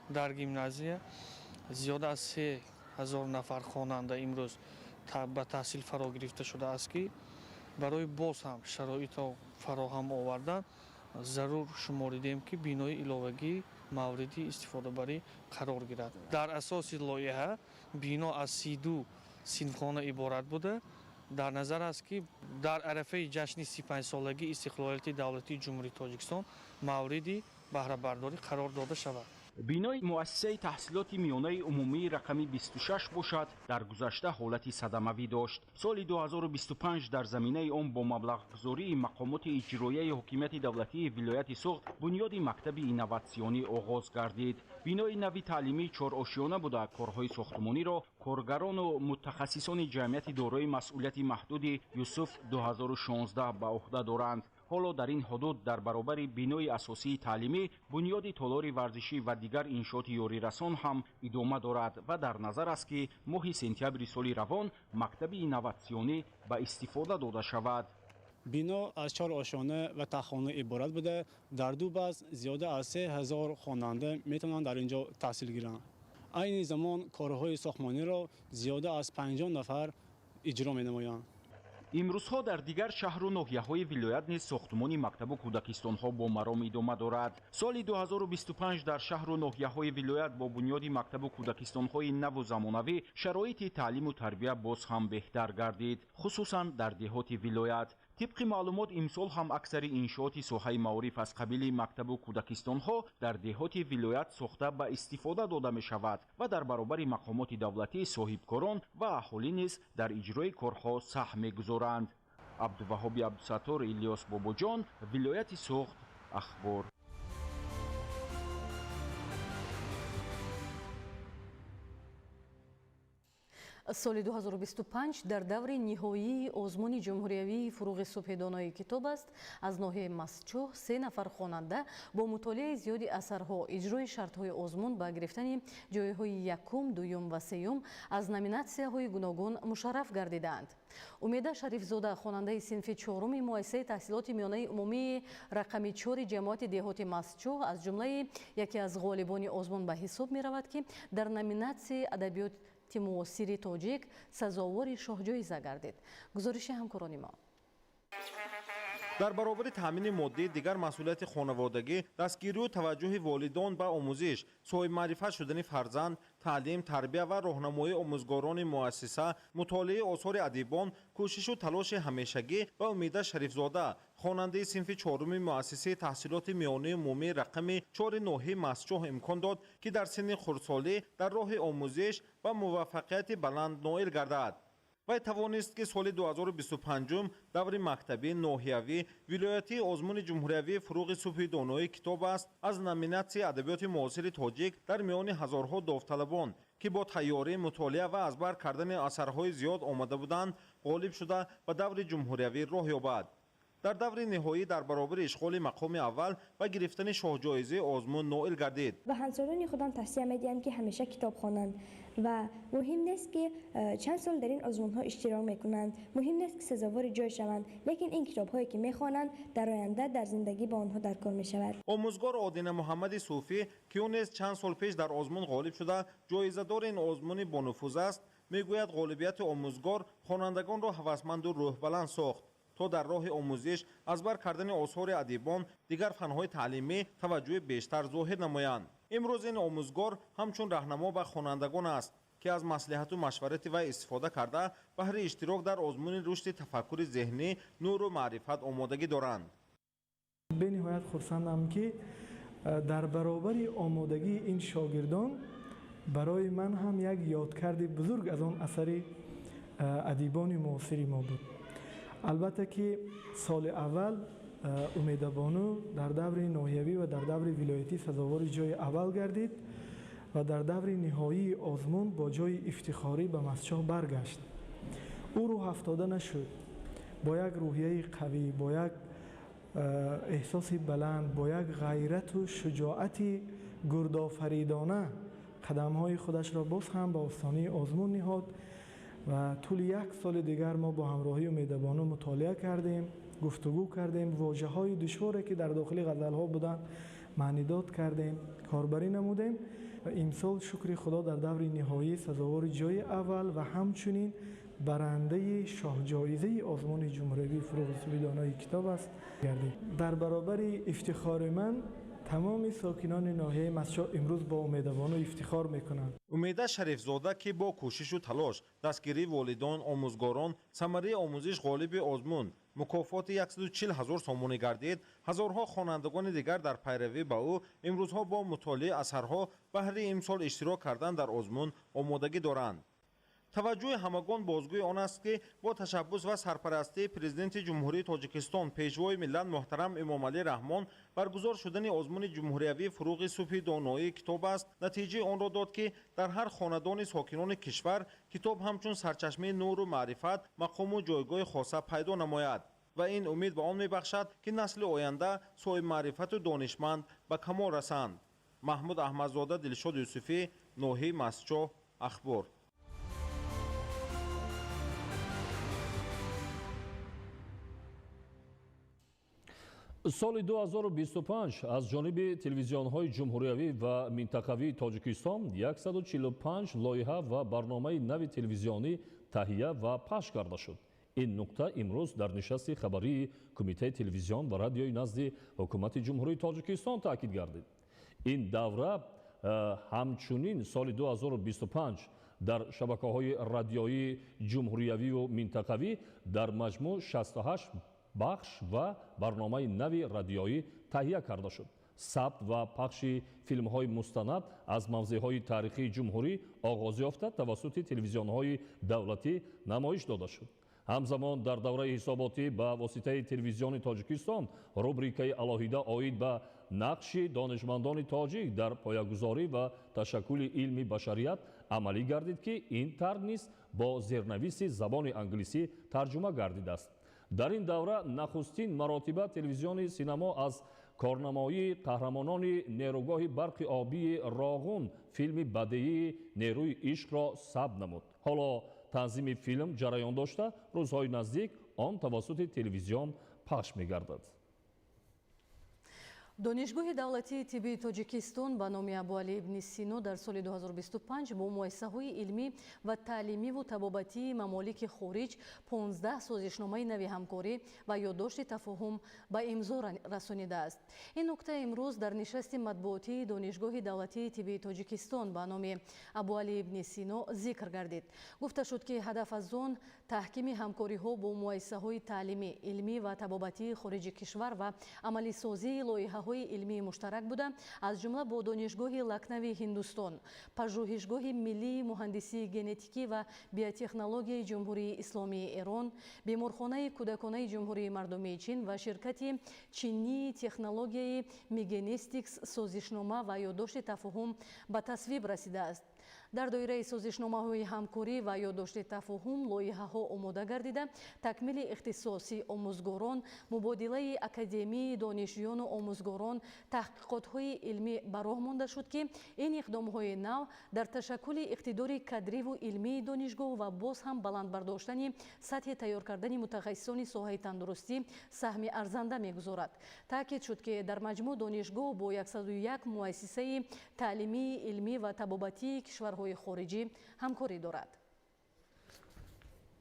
Дар гимназия зиёда аз 3000 нафар хонанда имрӯз ба таҳсил фаро гирифта шудааст, ки барои боз ҳам шароитро фароҳам овардан зарур шуморидем, ки бинои иловагӣ мавриди истифодабарӣ қарор гирад. Дар асоси лоиҳа бино аз 32 синфхона иборат буда, дар назар аст, ки дар арафаи ҷашни 35-солагии истиқлолияти давлатии Ҷумҳурии Тоҷикистон мавриди баҳрабардорӣ қарор дода шавад. Бинои муассисаи таҳсилоти миёнаи умумии рақами 26 бошад, дар гузашта ҳолати садамавӣ дошт. Соли 2025 дар заминаи он бо маблағгузории мақомоти иҷроияи ҳокимияти давлатии вилояти Суғд бунёди мактаби инноватсионӣ оғоз гардид. Бинои нави таълимӣ чорошёна буда, корҳои сохтмониро коргарону мутахассисони ҷамъияти дорои масъулияти маҳдуди Юсуф 2016 ба уҳда доранд. Ҳоло дар ин ҳудуд дар баробари бинои асосии таълимӣ бунёди толори варзишӣ ва дигар иншооти ёрирасон ҳам идома дорад ва дар назар аст, ки моҳи сентябри соли равон мактаби инноватсионӣ ба истифода дода шавад. Бино аз 4 ошёна ва таххона иборат буда, дар ду баз зиёда аз 3000 хонанда метавонанд дар ин ҷо таҳсил гиранд. Айни замон корҳои сохтмониро зиёда аз 50 нафар иҷро менамоянд. Имрӯзҳо дар дигар шаҳру ноҳияҳои вилоят низ сохтмони мактабу кӯдакистонҳо бо маром идома дорад. Соли 2025 дар шаҳру ноҳияҳои вилоят бо бунёди мактабу кӯдакистонҳои наву замонавӣ шароити таълиму тарбия боз ҳам беҳтар гардид, хусусан дар деҳоти вилоят. Тибқи маълумот, имсол ҳам аксари иншооти соҳаи маориф аз қабили мактабу кӯдакистонҳо дар деҳоти вилоят сохта ба истифода дода мешавад ва дар баробари мақомоти давлатӣ соҳибкорон ва аҳолӣ низ дар иҷрои корҳо саҳм мегузоранд. Абдуваҳоби Абдусаттор, Илёс Бобоҷон, вилояти Суғд, Ахбор. Соли 2025 дар даври ниҳоии озмуни ҷумҳуриявии фуруғи субҳи донои китоб аст. Аз ноҳияи Мастчоҳ 3 нафар хонанда бо мутолиаи зиёди асарҳо, иҷрои шартҳои озмун ба гирифтани ҷойҳои якум, дуюм ва сеюм аз номинатсияҳои гуногун мушарраф гардидаанд. Умеда Шарифзода, хонандаи синфи чоруми муассисаи таҳсилоти миёнаи умумии рақами 4 ҷамоати деҳоти Мастчоҳ, аз ҷумлаи яке аз ғолибони озмун ба ҳисоб меравад, ки дар номинатсияи адабиёт муосири тоҷик сазовори шоҳҷоиза гардид. Гузориши ҳамкорони мо. Дар баробари таъмини моддӣ дигар масъулияти хонаводагӣ, дастгирию таваҷҷӯҳи волидон ба омӯзиш, соҳибмаърифат шудани фарзанд, таълим, тарбия ва роҳнамоии омӯзгорони муассиса, мутолиаи осори адибон, кӯшишу талоши ҳамешагӣ ва Умида Шарифзода, хонандаи синфи чоруми муассисаи таҳсилоти миёнаи умумии рақами 4 ноҳияи Мастчоҳ имкон дод, ки дар синни хурдсолӣ дар роҳи омӯзиш ва муваффақияти баланд ноил гардад. Вай тавонист, ки соли 2025 даври мактабӣ, ноҳиявӣ, вилоятии озмуни ҷумҳуриявии фуруғи субҳи донои китоб аст аз номинатсияи адабиёти муосири тоҷик дар миёни ҳазорҳо довталабон, ки бо тайёрӣ, мутолиа ва аз бар кардани асарҳои зиёд омада буданд, ғолиб шуда ба даври ҷумҳуриявӣ роҳ ёбад. Дар даври ниҳоӣ дар баробари ишғоли мақоми аввал ва гирифтани шоҳҷоизаи озмун ноил гардид. Ба ҳамсолони худам тавсия медиҳам, ки ҳамеша китоб хонанд ва муҳим нест, ки чанд сол дар ин озмунҳо иштирок мекунанд, муҳим нест, ки сазовори ҷой шаванд, лекин ин китобҳое ки мехонанд дар оянда дар зиндагӣ ба онҳо даркор мешавад. Омӯзгор Одина Муҳаммади Суфӣ, ки ӯ низ чанд сол пеш дар озмун ғолиб шуда ҷоизадори ин озмуни бонуфуз аст, мегӯяд ғолибияти омӯзгор хонандагонро ҳавасманду рӯҳбаланд сохт, то дар роҳи омӯзиш аз бар кардани осори адибон дигар фанҳои таълимӣ таваҷҷӯҳи бештар зоҳир намоянд. Имрӯз ин омӯзгор ҳамчун раҳнамо ба хонандагон аст, ки аз маслиҳату машварати вай истифода карда баҳри иштирок дар озмуни рушди тафаккури зеҳнӣ, нуру маърифат омодагӣ доранд. Бениҳоят хурсандам, ки дар баробари омодагии ин шогирдон барои ман ҳам як ёдкарди бузург аз он асари адибони муосири мо буд. Албатта ки соли аввал Умедабону дар даври ноҳиявӣ ва дар даври вилоятӣ сазовори ҷои аввал гардид ва дар даври ниҳоии озмун бо ҷои ифтихорӣ ба Мастчоҳ баргашт. Ӯ рӯҳафтода нашуд, бо як рӯҳияи қавӣ, бо як эҳсоси баланд, бо як ғайрату шуҷоати гурдофаридона қадамҳои худашро боз ҳам ба остонаи озмун ниҳод ва тӯли як соли дигар мо бо ҳамроҳии Умедабону мутолиа кардем, гуфтугӯ кардем, вожаҳои душворе ки дар дохили ғазалҳо буданд маънидод кардем, корбарӣ намудем ва имсол шукри Худо дар даври ниҳоӣ сазовори ҷои аввал ва ҳамчунин барандаи шоҳҷоизаи озмуни ҷумҳуриявии фуруғи субҳи донои китоб аст гардид. Дар баробари ифтихори ман тамоми сокинони ноҳияи Мастчоҳ имрӯз бо Умедабону ифтихор мекунанд. Умеда Шарифзода, ки бо кӯшишу талош, дастгирии волидон, омӯзгорон, самараи омӯзиш ғолиби озмун Мукофоти 140 ҳазор сомонӣ гардид, ҳазорҳо хонандагони дигар дар пайравӣ ба ӯ имрӯзҳо бо мутолиаи асарҳо баҳри имсол иштирок кардан дар озмун омодагӣ доранд. Таваҷҷӯҳи ҳамагон бозгӯи он аст, ки бо ташаббус ва сарпарастии Президенти Ҷумҳурии Тоҷикистон, Пешвои миллат муҳтарам Эмомалӣ Раҳмон баргузор шудани озмуни ҷумҳуриявии «Фуруғи субҳи доноии китоб» аст, натиҷаи онро дод, ки дар ҳар хонадони сокинони кишвар китоб ҳамчун сарчашмаи нуру маърифат мақому ҷойгоҳи хоса пайдо намояд ва ин умед ба он мебахшад, ки насли оянда соҳибмаърифату донишманд ба камол расанд. Маҳмуд Аҳмадзода, Дилшод Юсуфӣ, ноҳияи Мастчоҳ, Ахбор. Соли 2025 аз ҷониби телевизионҳои ҷумҳуриявӣ ва минтақавии Тоҷикистон 145 лоиҳа ва барномаи нави телевизионӣ таҳия ва пахш карда шуд. Ин нуқта имрӯз дар нишасти хабарии Кумитаи телевизион ва радиои назди Ҳукумати Ҷумҳурии Тоҷикистон таъкид гардид. Ин давра ҳамчунин соли 2025 дар шабакаҳои радиоии ҷумҳуриявию минтақавӣ дар маҷмӯъ 68 бахш ва барномаи нави радиоӣ таҳия карда шуд. Сабт ва пахши филмҳои мустанад аз мавзеъҳои таърихии ҷумҳурӣ оғоз ёфта тавассути телевизионҳои давлатӣ намоиш дода шуд. Ҳамзамон дар давраи ҳисоботӣ ба воситаи телевизиони Тоҷикистон рубрикаи алоҳида оид ба нақши донишмандони тоҷик дар поягузорӣ ва ташаккули илми башарият амалӣ гардид, ки ин тарҳ низ бо зернависи забони англисӣ тарҷума гардидааст. Дар ин давра нахустин маротиба телевизиони синамо аз корнамоии қаҳрамонони нерӯгоҳи барқи обии Роғун филми бадеии «Нерӯи ишқро» сабт намуд. Ҳоло танзими филм ҷараён дошта, рӯзҳои наздик он тавассути телевизион пахш мегардад. Донишгоҳи давлатии тиббии Тоҷикистон ба номи Абуалӣ ибни Сино дар соли 2025 бо муассисаҳои илмӣ ва таълимиву табобатии мамолики хориҷ 15 созишномаи нави ҳамкорӣ ва ёддошти тафоҳум ба имзо расонидааст. Ин нукта имрӯз дар нишасти матбуотии Донишгоҳи давлатии тиббии Тоҷикистон ба номи Абуалӣ ибни Сино зикр гардид. Гуфта шуд, ки ҳадаф аз он таҳкими ҳамкориҳо бо муассисаҳои таълимӣ, илмӣ ва табобатии хориҷи кишвар ва амалисозии лоиҳаҳо илмии муштарак буда, аз ҷумла бо Донишгоҳи Лакнави Ҳиндустон, Пажӯҳишгоҳи миллии муҳандисии генетикӣ ва биотехнологияи Ҷумҳурии Исломии Эрон, беморхонаи кӯдаконаи Ҷумҳурии Мардумии Чин ва ширкати чинии технологияи Мигенестикс созишнома ва ёддошти тафоҳум ба тасвиб расидааст. Дар доираи созишномаҳои ҳамкорӣ ва ёддошти тафоҳум лоиҳаҳо омода гардида, такмили ихтисоси омӯзгорон, мубодилаи академии донишҷӯёну омӯзгорон, таҳқиқотҳои илмӣ ба роҳ монда шуд, ки ин иқдомҳои нав дар ташаккули иқтидори кадриву илмии донишгоҳ ва боз ҳам баланд бардоштани сатҳи тайёр кардани мутахассисони соҳаи тандурустӣ саҳми арзанда мегузорад. Таъкид шуд, ки дар маҷмӯъ донишгоҳ бо 101 муассисаи таълимии илмӣ ва табобатии кишварҳои хориҷӣ ҳамкорӣ дорад.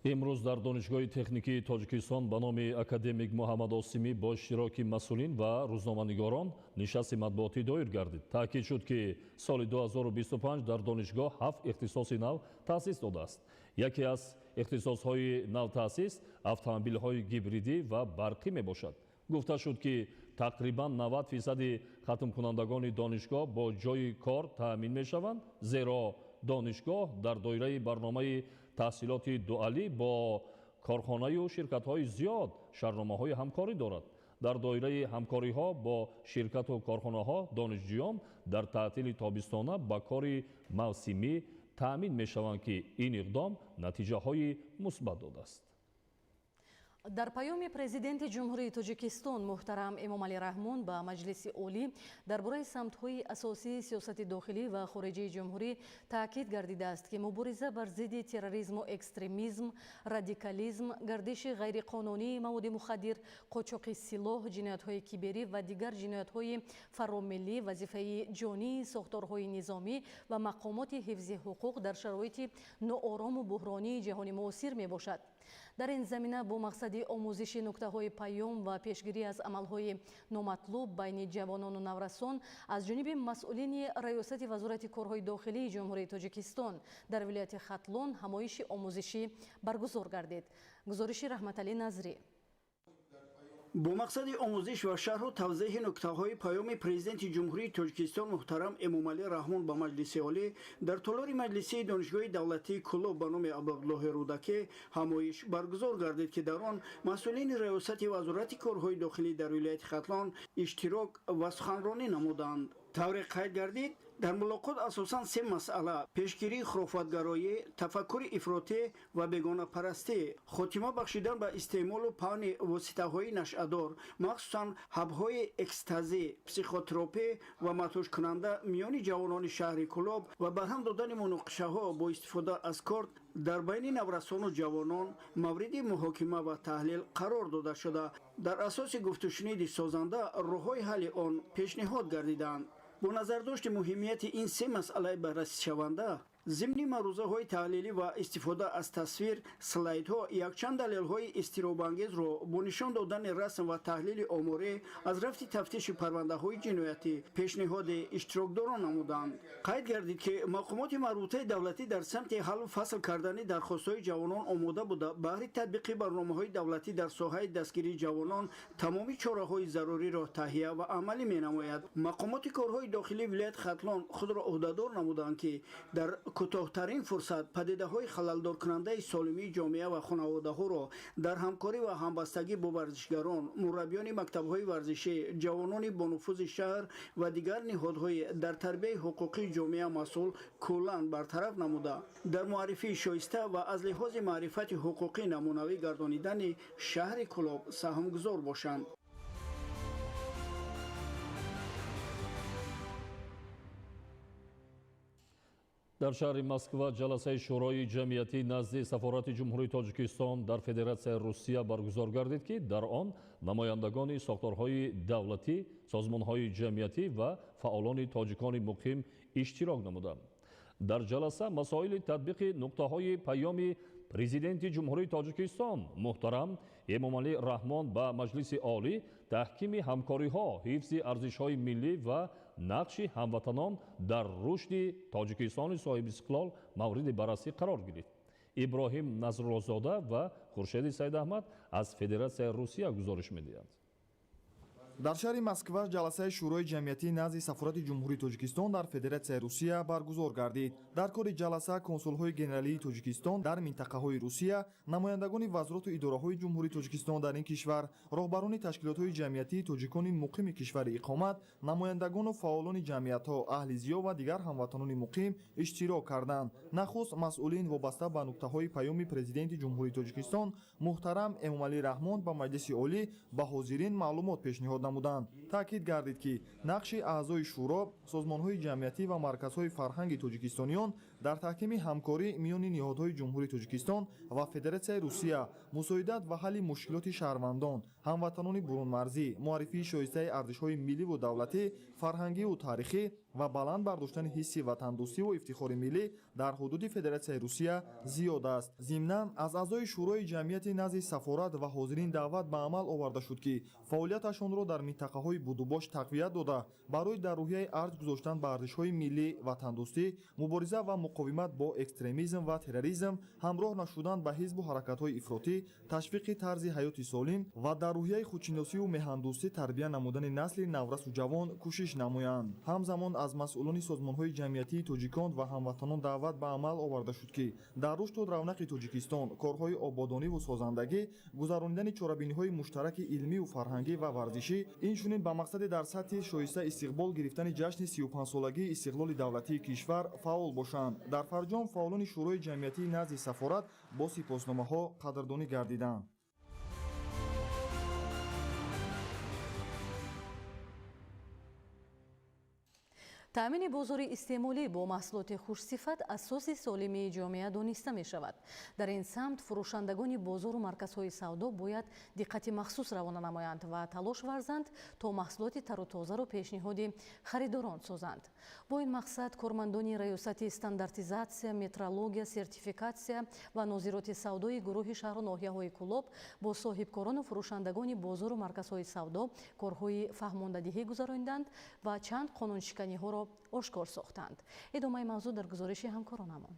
Имрӯз дар Донишгоҳи техникии Тоҷикистон ба номи академик Муҳаммад Осимӣ бо иштироки масъулин ва рӯзноманигорон нишасти матбуотӣ доир гардид. Таъкид шуд, ки соли 2025 дар донишгоҳ 7 ихтисоси нав таъсис додааст. Яке аз ихтисосҳои навтаъсис автомобилҳои гибридӣ ва барқӣ мебошад. Гуфта шуд, ки тақрибан 90% хатмкунандагони донишгоҳ бо ҷойи кор таъмин мешаванд, зеро донишгоҳ дар доираи барномаи таҳсилоти дуалӣ бо корхонаю ширкатҳои зиёд шартномаҳои ҳамкорӣ дорад. Дар доираи ҳамкориҳо бо ширкату корхонаҳо донишҷӯён дар таътили тобистона ба кори мавсимӣ таъмин мешаванд, ки ин иқдом натиҷаҳои мусбат додааст. Дар паёми Президенти Ҷумҳурии Тоҷикистон муҳтарам Эмомалӣ Раҳмон ба Маҷлиси Олӣ дар бораи самтҳои асосии сиёсати дохилӣ ва хориҷии ҷумҳурӣ таъкид гардидааст, ки мубориза бар зидди терроризму экстремизм, радикализм, гардиши ғайриқонунии маводи мухаддир, қочоқи силоҳ, ҷиноятҳои киберӣ ва дигар ҷиноятҳои фаромиллӣ вазифаи ҷонии сохторҳои низомӣ ва мақомоти ҳифзи ҳуқуқ дар шароити ноорому буҳронии ҷаҳони муосир мебошад. Дар ин замина бо мақсади омӯзиши нуктаҳои паём ва пешгирӣ аз амалҳои номатлуб байни ҷавонону наврасон аз ҷониби масъулини Раёсати Вазорати корҳои дохилии Ҷумҳурии Тоҷикистон дар вилояти Хатлон ҳамоиши омӯзишӣ баргузор гардид. Гузориши Раҳматалӣ Назрӣ. Бо мақсади омӯзиш ва шарҳу тавзеҳи нуктаҳои паёми Президенти Ҷумҳурии Тоҷикистон муҳтарам Эмомалӣ Раҳмон ба Маҷлиси Олӣ дар толори маҷлисии Донишгоҳи давлатии Кӯлоб ба номи Абдуллоҳи Рӯдакӣ ҳамоиш баргузор гардид, ки дар он масъулини Раёсати Вазорати корҳои дохилӣ дар вилояти Хатлон иштирок ва суханронӣ намуданд. Тавре қайд гардид, дар мулоқот асосан се масъала: пешгирии хурофотгароӣ, тафаккури ифротӣ ва бегонапарастӣ, хотима бахшидан ба истеъмолу паҳни воситаҳои нашъадор, махсусан ҳабҳои экстазӣ, психотропӣ ва мадҳушкунанда миёни ҷавонони шаҳри Кӯлоб ва барҳам додани муноқишаҳо бо истифода аз корт дар байни наврасону ҷавонон мавриди муҳокима ва таҳлил қарор дода шуда, дар асоси гуфтушуниди созанда роҳҳои ҳалли он пешниҳод гардиданд. Бо назардошти муҳимияти ин се масъалаи баррасишаванда, зимни маърузаҳои таҳлилӣ ва истифода аз тасвир, слайдҳо, якчанд далелҳои изтиробангезро бо нишон додани расм ва таҳлили оморӣ аз рафти тафтиши парвандаҳои ҷиноятӣ пешниҳоди иштирокдорон намуданд. Қайд гардид, ки мақомоти марбутаи давлатӣ дар самти ҳаллу фасл кардани дархостҳои ҷавонон омода буда, баҳри татбиқи барномаҳои давлатӣ дар соҳаи дастгирии ҷавонон тамоми чораҳои заруриро таҳия ва амалӣ менамояд. Мақомоти корҳои дохилии вилояти Хатлон худро ӯҳдадор намуданд, ки дар кӯтоҳтарин фурсат падидаҳои халалдоркунандаи солимии ҷомеа ва хонаводаҳоро дар ҳамкорӣ ва ҳамбастагӣ бо варзишгарон, мураббиёни мактабҳои варзишӣ, ҷавонони бонуфузи шаҳр ва дигар ниҳодҳои дар тарбияи ҳуқуқии ҷомеа масъул куллан бартараф намуда, дар муаррифии шоиста ва аз лиҳози маърифати ҳуқуқӣ намунавӣ гардонидани шаҳри Кӯлоб саҳмгузор бошанд. Дар шаҳри Москва ҷаласаи Шӯрои ҷамъиятӣ назди Сафорати Ҷумҳурии Тоҷикистон дар Федератсияи Русия баргузор гардид, ки дар он намояндагони сохторҳои давлатӣ, созмонҳои ҷамъиятӣ ва фаъолони тоҷикони муқим иштирок намуданд. Дар ҷаласа масоили татбиқи нуқтаҳои паёми Президенти Ҷумҳурии Тоҷикистон муҳтарам Эмомалӣ Раҳмон ба Маҷлиси Олӣ, таҳкими ҳамкориҳо, ҳифзи арзишҳои миллӣ ва нақши ҳамватанон дар рушди Тоҷикистони соҳибистиқлол мавриди баррасӣ қарор гирифт. Иброҳим Назруллозода ва Хуршеди Сайдаҳмад аз Федератсияи Русия гузориш медиҳанд. Дар шаҳри Москва ҷаласаи Шӯрои ҷамъиятӣ назди Сафорати Ҷумҳурии Тоҷикистон дар Федератсияи Русия баргузор гардид. Дар кори ҷаласа консулҳои генералии Тоҷикистон дар минтақаҳои Русия, намояндагони вазороту идораҳои Ҷумҳурии Тоҷикистон дар ин кишвар, роҳбарони ташкилотҳои ҷамъиятии тоҷикони муқими кишвари иқомат, намояндагону фаъолони ҷамъиятҳо, аҳли зиё ва дигар ҳамватанони муқим иштирок карданд. Нахуст масъулин вобаста ба нуктаҳои паёми Президенти Ҷумҳурии Тоҷикистон муҳтарам Эмомалӣ Раҳмон ба Маҷлиси Олӣ ба ҳозирин маълумот пешниҳод намуданд. Таъкид гардид, ки нақши аъзои шӯро, созмонҳои ҷамъиятӣ ва марказҳои фарҳанги тоҷикистониён дар таҳкими ҳамкорӣ миёни ниҳодҳои Ҷумҳурии Тоҷикистон ва Федератсияи Русия, мусоидат ва ҳалли мушкилоти шаҳрвандон, ҳамватанони бурунмарзӣ, муаррифии шоистаи арзишҳои милливу давлатӣ, фарҳангиву таърихӣ ва баланд бардоштани ҳисси ватандӯстиву ифтихори миллӣ дар ҳудуди Федератсияи Русия зиёд аст. Зимнан аз аъзои Шӯрои ҷамъияти назди сафорат ва ҳозирин даъват ба амал оварда шуд, ки фаъолияташонро дар минтақаҳои будубош тақвият дода, барои дар рӯҳияи арҷ гузоштан ба арзишҳои миллӣ, ватандӯстӣ, мубориза ва муқовимат бо экстремизм ва терроризм, ҳамроҳ нашудан ба ҳизбу ҳаракатҳои ифротӣ, ташвиқи тарзи ҳаёти солим ва дар рӯҳияи худшиносиву меҳандӯстӣ тарбия намудани насли наврасу ҷавон кӯшиш намоянд. Ҳамзамон аз масъулони созмонҳои ҷамъиятии тоҷикон ва ҳамватанон даъват ба амал оварда шуд, ки дар рушду равнақи Тоҷикистон, корҳои ободониву созандагӣ, гузаронидани чорабиниҳои муштараки илмиву фарҳангӣ ва варзишӣ, инчунин ба мақсади дар сатҳи шоиста истиқбол гирифтани ҷашни 35-солагии истиқлоли давлатии кишвар фаъол бошанд. Дар фарҷом фаъолони Шӯрои ҷамъиятии назди сафорат бо сипосномаҳо қадрдонӣ гардиданд. Таъмини бозори истеъмолӣ бо маҳсулоти хушсифат асоси солимии ҷомеа дониста мешавад. Дар ин самт фурӯшандагони бозору марказҳои савдо бояд диққати махсус равона намоянд ва талош варзанд, то маҳсулоти тару тозаро пешниҳоди харидорон созанд. Бо ин мақсад кормандони Раёсати стандартизатсия, метрология, сертификатсия ва нозироти савдои гурӯҳи шаҳру ноҳияҳои Кӯлоб бо соҳибкорону фурӯшандагони бозору марказҳои савдо корҳои фаҳмондадиҳӣ гузаронданд ва чанд қонуншиканиҳоро ошкор сохтанд. Идомаи мавзӯъ дар гузориши ҳамкоронамон.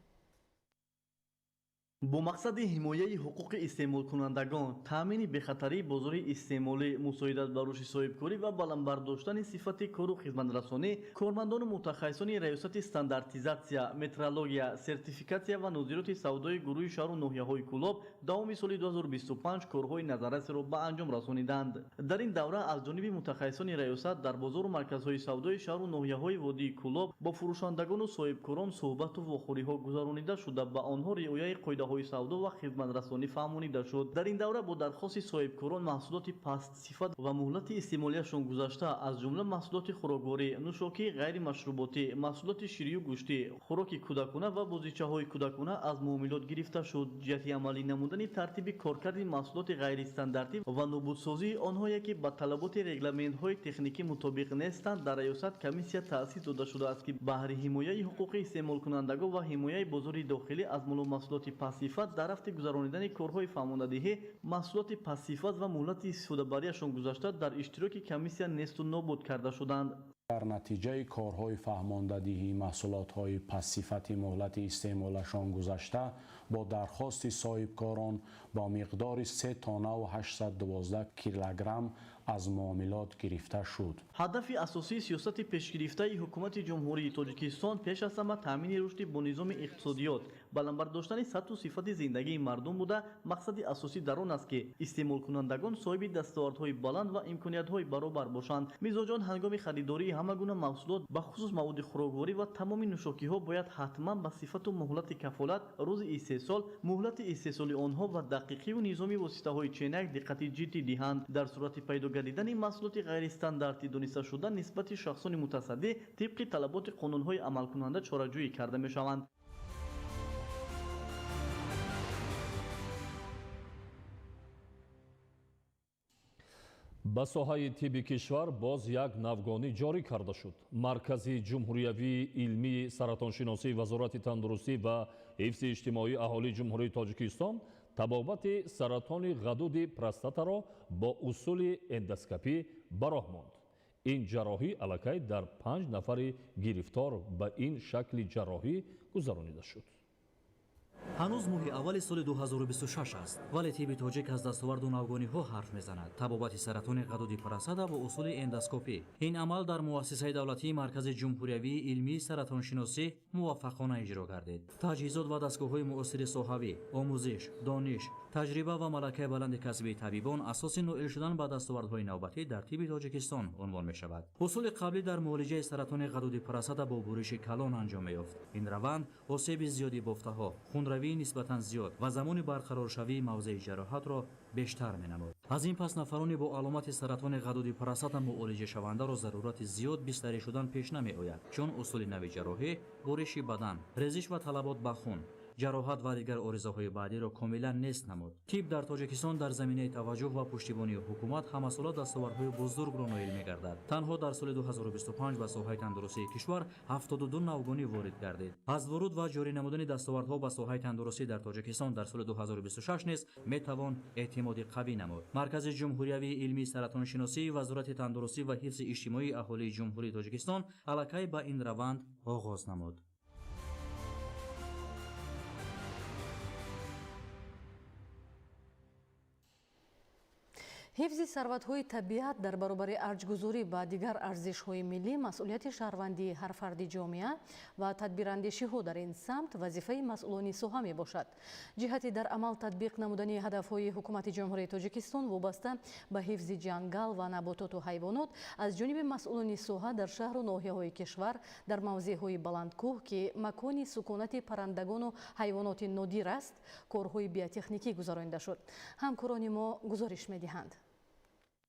Бо мақсади ҳимояи ҳуқуқи истеъмолкунандагон, таъмини бехатарии бозори истеъмолӣ, мусоидат ба рушди соҳибкорӣ ва баланд бардоштани сифати кору хизматрасонӣ, кормандону мутахассисони Раёсати стандартизатсия, метрология, сертификатсия ва нозироти савдои гурӯҳи шаҳру ноҳияҳои Кӯлоб давоми соли 2025 корҳои назаррасиро ба анҷом расониданд. Дар ин давра аз ҷониби мутахассисони раёсат дар бозору марказҳои савдои шаҳру ноҳияҳои водии Кӯлоб бо фурӯшандагону соҳибкорон суҳбату вохӯриҳо гузаронида шуда, ба онҳо риояи қоидаҳои савдо ва хизматрасонӣ фаҳмонида шуд. Дар ин давра бо дархости соҳибкорон маҳсулоти пастсифат ва муҳлати истеъмолияшон гузашта, аз ҷумла маҳсулоти хӯрокворӣ, нӯшокии ғайримашруботӣ, маҳсулоти ширию гӯштӣ, хӯроки кӯдакона ва бозичаҳои кӯдакона аз муомилот гирифта шуд. Ҷиҳати амалӣ намудани тартиби коркарди маҳсулоти ғайристандартӣ ва нобудсозии онҳое, ки ба талаботи регламентҳои техникӣ мутобиқ нестанд, дар раёсат комиссия таъсис дода шудааст, ки баҳри ҳимояи ҳуқуқи истеъмолкунандагон ва ҳимояи бозори дохилӣ аз молу маҳсулоти пастсифат дар рафти гузаронидани корҳои фаҳмондадиҳӣ маҳсулоти пастсифат ва муҳлати истифодабарияшон гузашта дар иштироки комиссия несту нобуд карда шуданд. Дар натиҷаи корҳои фаҳмондадиҳӣ маҳсулотҳои пастсифати муҳлати истеъмолашон гузашта бо дархости соҳибкорон бо миқдори 3 тоннаву 812 килограмм аз муомилот гирифта шуд. Ҳадафи асосии сиёсати пешгирифтаи ҳукумати Ҷумҳурии Тоҷикистон пеш аз ҳама таъмини рушди бонизоми иқтисодиёт, баланд бардоштани сатҳу сифати зиндагии мардум буда, мақсади асосӣ дар он аст, ки истеъмолкунандагон соҳиби дастовардҳои баланд ва имкониятҳои баробар бошанд. Мизоҷон ҳангоми харидории ҳама гуна маҳсулот, ба хусус маводи хӯрокворӣ ва тамоми нӯшокиҳо бояд ҳатман ба сифату муҳлати кафолат, рӯзи истеҳсол, муҳлати истеҳсоли онҳо ва дақиқиву низоми воситаҳои ченак диққати ҷиддӣ диҳанд. Дар сурати пайдо гардидани маҳсулоти ғайристандартӣ донисташуда нисбати шахсони мутасаддӣ тибқи талаботи қонунҳои амалкунанда чораҷӯӣ карда мешаванд. Ба соҳаи тибби кишвар боз як навгонӣ ҷорӣ карда шуд. Маркази ҷумҳуриявии илмии саратоншиносии Вазорати тандурустӣ ва ҳифзи иҷтимоии аҳолии Ҷумҳурии Тоҷикистон табобати саратони ғадуди простатаро бо усули эндоскопӣ ба роҳ монд. Ин ҷарроҳӣ аллакай дар 5 нафари гирифтор ба ин шакли ҷарроҳӣ гузаронида шуд. Ҳанӯз моҳи аввали соли 2026 аст, вале тибби тоҷик аз дастоварду навгониҳо ҳарф мезанад. Табобати саратони ғадуди простата бо усули эндоскопӣ. Ин амал дар муассисаи давлатии Маркази ҷумҳуриявии илмии саратоншиносӣ муваффақона иҷро гардид. Таҷҳизот ва дастгоҳҳои муосири соҳавӣ, омӯзиш, дониш, таҷриба ва малакаи баланди касбии табибон асоси ноил шудан ба дастовардҳои навбатӣ дар тибби Тоҷикистон унвон мешавад. Усули қаблӣ дар муолиҷаи саратони ғадуди простата бо буриши калон анҷом меёфт. Ин раванд осеби зиёди бофтаҳо, хунравии нисбатан зиёд ва замони барқароршавии мавзеи ҷароҳатро бештар менамуд. Аз ин пас нафароне бо аломати саратони ғадуди простата муолиҷашавандаро зарурати зиёд бистарӣ шудан пеш намеояд, чун усули нави ҷарроҳӣ буриши бадан, резиш ва талабот ба хун, ҷароҳат ва дигар оризаҳои баъдиро комилан нест намуд. Тиб дар Тоҷикистон дар заминаи таваҷҷӯҳ ва пуштибонии ҳукумат ҳамасола дастовардҳои бузургро ноил мегардад. Танҳо дар соли 2025 ба соҳаи тандурустии кишвар 72 навгонӣ ворид гардид. Аз вуруд ва ҷорӣ намудани дастовардҳо ба соҳаи тандурустӣ дар Тоҷикистон дар соли 2026 низ метавон эътимоди қавӣ намуд. Маркази ҷумҳуриявии илмии саратоншиносии Вазорати тандурустӣ ва ҳифзи иҷтимоии аҳолии Ҷумҳурии Тоҷикистон аллакай ба ин раванд оғоз намуд. Ҳифзи сарватҳои табиат дар баробари арҷгузорӣ ба дигар арзишҳои миллӣ масъулияти шаҳрвандии ҳар фарди ҷомеа ва тадбирандешиҳо дар ин самт вазифаи масъулони соҳа мебошад. Ҷиҳати дар амал татбиқ намудани ҳадафҳои ҳукумати Ҷумҳурии Тоҷикистон вобаста ба ҳифзи ҷангал ва набототу ҳайвонот аз ҷониби масъулони соҳа дар шаҳру ноҳияҳои кишвар дар мавзеъҳои баландкӯҳ, ки макони сукунати паррандагону ҳайвоноти нодир аст, корҳои биотехникӣ гузаронида шуд. Ҳамкорони мо гузориш медиҳанд.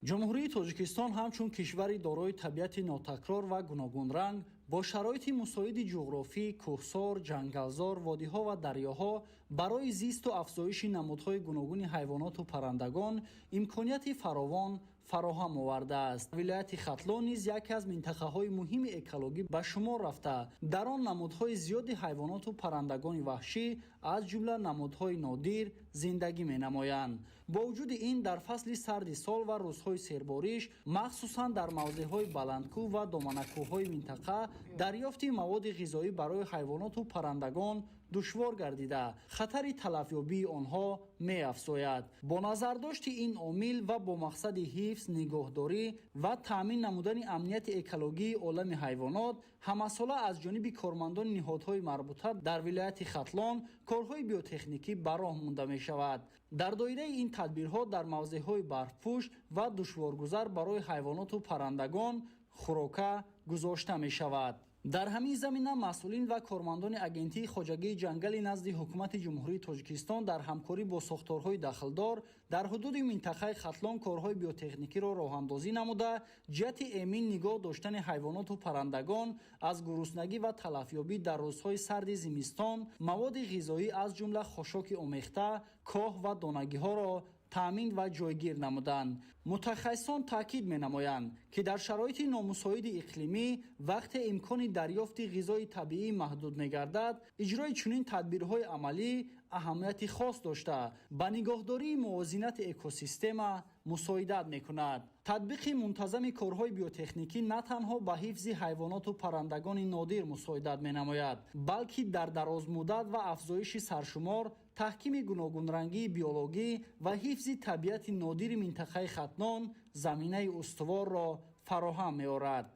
Ҷумҳурии Тоҷикистон ҳамчун кишвари дорои табиати нотакрор ва гуногунранг бо шароити мусоиди ҷуғрофӣ, кӯҳсор, ҷангалзор, водиҳо ва дарёҳо барои зисту афзоиши намудҳои гуногуни ҳайвоноту паррандагон имконияти фаровон фароҳам овардааст. Вилояти Хатлон низ яке аз минтақаҳои муҳими экологӣ ба шумор рафта, дар он намудҳои зиёди ҳайвоноту паррандагони ваҳшӣ аз ҷумла намудҳои нодир зиндагӣ менамоянд. Бо вуҷуди ин, дар фасли сарди сол ва рӯзҳои сербориш, махсусан дар мавзеъҳои баландкӯҳ ва доманакӯҳҳои минтақа, дарёфти маводи ғизоӣ барои ҳайвоноту паррандагон душвор гардида, хатари талафёбии онҳо меафзояд. Бо назардошти ин омил ва бо мақсади ҳифз, нигоҳдорӣ ва таъмин намудани амнияти экологии олами ҳайвонот, ҳамасола аз ҷониби кормандони ниҳодҳои марбута дар вилояти Хатлон корҳои биотехникӣ ба роҳ монда мешавад. Дар доираи ин тадбирҳо дар мавзеъҳои барфпӯш ва душворгузар барои ҳайвоноту паррандагон хӯрока гузошта мешавад. Дар ҳамин замина масъулин ва кормандони Агентии хоҷагии ҷангали назди Ҳукумати Ҷумҳурии Тоҷикистон дар ҳамкорӣ бо сохторҳои дахлдор дар ҳудуди минтақаи Хатлон корҳои биотехникиро роҳандозӣ намуда, ҷиҳати эмин нигоҳ доштани ҳайвоноту паррандагон аз гуруснагӣ ва талафёбӣ дар рӯзҳои сарди зимистон маводи ғизоӣ аз ҷумла хошоки омехта, коҳ ва донагиҳоро таъмин ва ҷойгир намуданд. Мутахассисон таъкид менамоянд, ки дар шароити номусоиди иқлимӣ вақте имкони дарёфти ғизои табиӣ маҳдуд мегардад, иҷрои чунин тадбирҳои амалӣ аҳамияти хос дошта, ба нигоҳдории мувозинати экосистема мусоидат мекунад. Татбиқи мунтазами корҳои биотехникӣ на танҳо ба ҳифзи ҳайвоноту паррандагони нодир мусоидат менамояд, балки дар дарозмуддат ва афзоиши саршумор, таҳкими гуногунрангии биологӣ ва ҳифзи табиати нодири минтақаи Хатлон заминаи устуворро фароҳам меорад.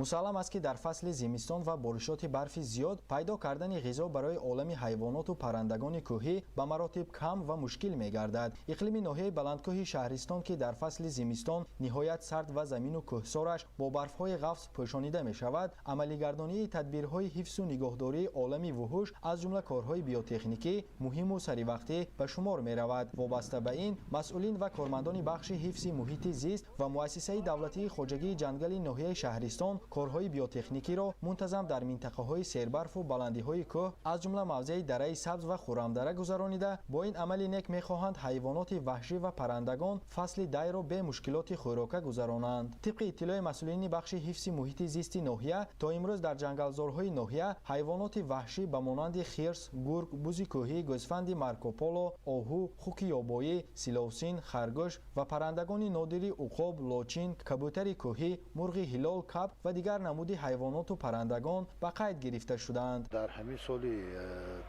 Мусаллам аст, ки дар фасли зимистон ва боришоти барфи зиёд пайдо кардани ғизо барои олами ҳайвоноту паррандагони кӯҳӣ ба маротиб кам ва мушкил мегардад. Иқлими ноҳияи баландкӯҳи Шаҳристон, ки дар фасли зимистон ниҳоят сард ва замину кӯҳсораш бо барфҳои ғафз пӯшонида мешавад, амалигардонии тадбирҳои ҳифзу нигоҳдории олами вуҳуш, аз ҷумла корҳои биотехникӣ, муҳиму саривақтӣ ба шумор меравад. Вобаста ба ин, масъулин ва кормандони бахши ҳифзи муҳити зист ва муассисаи давлатии хоҷагии ҷангали ноҳияи Шаҳристон корҳои биотехникиро мунтазам дар минтақаҳои сербарфу баландиҳои кӯҳ, аз ҷумла мавзеи Дараи Сабз ва Хуррамдара гузаронида, бо ин амали нек мехоҳанд ҳайвоноти ваҳшӣ ва паррандагон фасли дайро бе мушкилоти хӯрока гузаронанд. Тибқи иттилои масъулини бахши ҳифзи муҳити зисти ноҳия, то имрӯз дар ҷангалзорҳои ноҳия ҳайвоноти ваҳшӣ ба монанди хирс, гург, бузи кӯҳӣ, гӯсфанди Маркополо, оҳу, хуки ёбоӣ, силовсин, харгӯш ва паррандагони нодири уқоб, лочин, кабӯтари кӯҳӣ, мурғи ҳилол, каб ва дигар намуди ҳайвоноту паррандагон ба қайд гирифта шудаанд. Дар ҳамин соли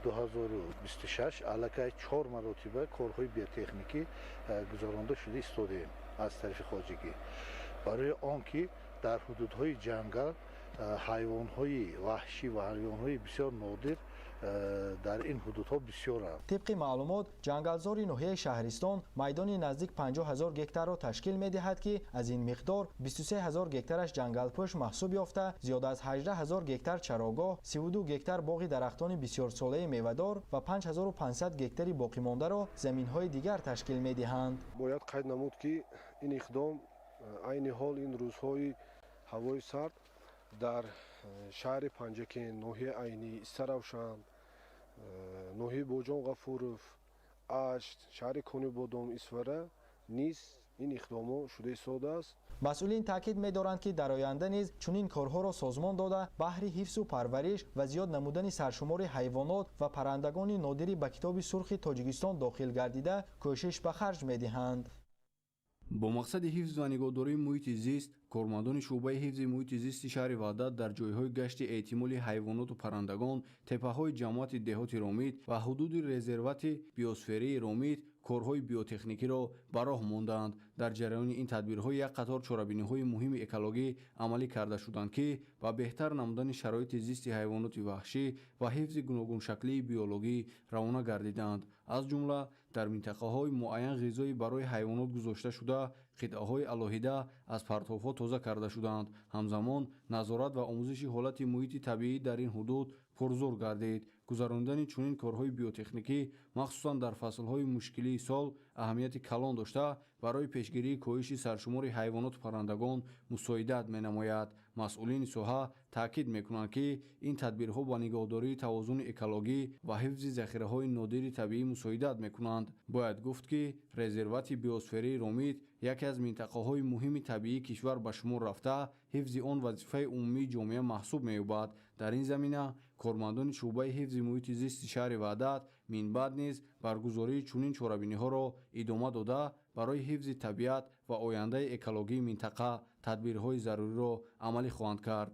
2026 аллакай 4 маротиба корҳои биотехникӣ гузаронда шуда истодаем аз тарафи хоҷагӣ, барои он ки дар ҳудудҳои ҷангал ҳайвонҳои ваҳшӣ ва ҳайвонҳои бисёр нодир дар ин ҳудудҳо бисёранд. Тибқи маълумот, ҷангалзори ноҳияи Шаҳристон майдони наздик 50 000 гектарро ташкил медиҳад, ки аз ин миқдор 23 000 гектараш ҷангалпӯш маҳсуб ёфта, зиёда аз 18 000 гектар чарогоҳ, 32 гектар боғи дарахтони бисёрсолаи мевадор ва 5500 гектари боқимондаро заминҳои дигар ташкил медиҳанд. Бояд қайд намуд, ки ин иқдом айни ҳол ин рӯзҳои ҳавои сард дар шаҳри Панҷакент, ноҳияи Айнӣ, Истаравшан, ноҳияи Боҷон Ғафуров, Ашт, шаҳри Конибодом, Исфара низ ин иқдомҳо шуда истодааст. Масъулин таъкид медоранд, ки дар оянда низ чунин корҳоро созмон дода, баҳри ҳифзу парвариш ва зиёд намудани саршумори ҳайвонот ва паррандагони нодири ба Китоби сурхи Тоҷикистон дохил гардида кӯшиш ба харҷ медиҳанд. Бо мақсади ҳифз ва нигоҳдории муҳити зист, кормандони шӯъбаи ҳифзи муҳити зисти шаҳри Ваҳдат дар ҷойҳои гашти эҳтимоли ҳайвоноту паррандагон, теппаҳои ҷамоати деҳоти Ромит ва ҳудуди резервати биосферии Ромит корҳои биотехникиро ба роҳ мондаанд. Дар ҷараёни ин тадбирҳо як қатор чорабиниҳои муҳими экологӣ амалӣ карда шуданд, ки ба беҳтар намудани шароити зисти ҳайвоноти ваҳшӣ ва ҳифзи гуногуншаклии биологӣ равона гардиданд. Аз ҷумла дар минтақаҳои муайян ғизои барои ҳайвонот гузошта шуда, қитъаҳои алоҳида аз партовҳо тоза карда шуданд. Ҳамзамон назорат ва омӯзиши ҳолати муҳити табиӣ дар ин ҳудуд пурзур гардид. Гузарондани чунин корҳои биотехникӣ, махсусан дар фаслҳои мушкилии сол, аҳамияти калон дошта, барои пешгирии коҳиши саршумори ҳайвоноту паррандагон мусоидат менамояд. Масъулини соҳа таъкид мекунанд, ки ин тадбирҳо ба нигоҳдории тавозуни экологӣ ва ҳифзи захираҳои нодири табиӣ мусоидат мекунанд. Бояд гуфт, ки резервати биосферии Ромит яке аз минтақаҳои муҳими табиии кишвар ба шумор рафта, ҳифзи он вазифаи умумии ҷомеа маҳсуб меёбад. Дар ин замина кормандони шӯъбаи ҳифзи муҳити зисти шаҳри Ваҳдат минбаъд низ баргузории чунин чорабиниҳоро идома дода, барои ҳифзи табиат ва ояндаи экологии минтақа тадбирҳои заруриро амалӣ хоҳанд кард.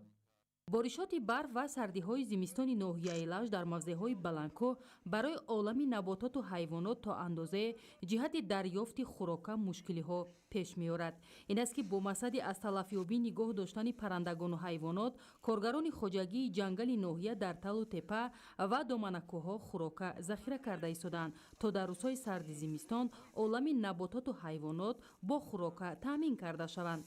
Боришоти барф ва сардиҳои зимистони ноҳияи Лахш дар мавзеъҳои баландкӯҳ барои олами набототу ҳайвонот то андозае ҷиҳати дарёфти хӯрока мушкилиҳо пеш меорад. Ин аст, ки бо мақсади аз талафёбӣ нигоҳ доштани паррандагону ҳайвонот, коргарони хоҷагии ҷангали ноҳия дар талу тепа ва доманакӯҳҳо хӯрока захира карда истодаанд, то дар рӯзҳои сарди зимистон олами набототу ҳайвонот бо хӯрока таъмин карда шаванд.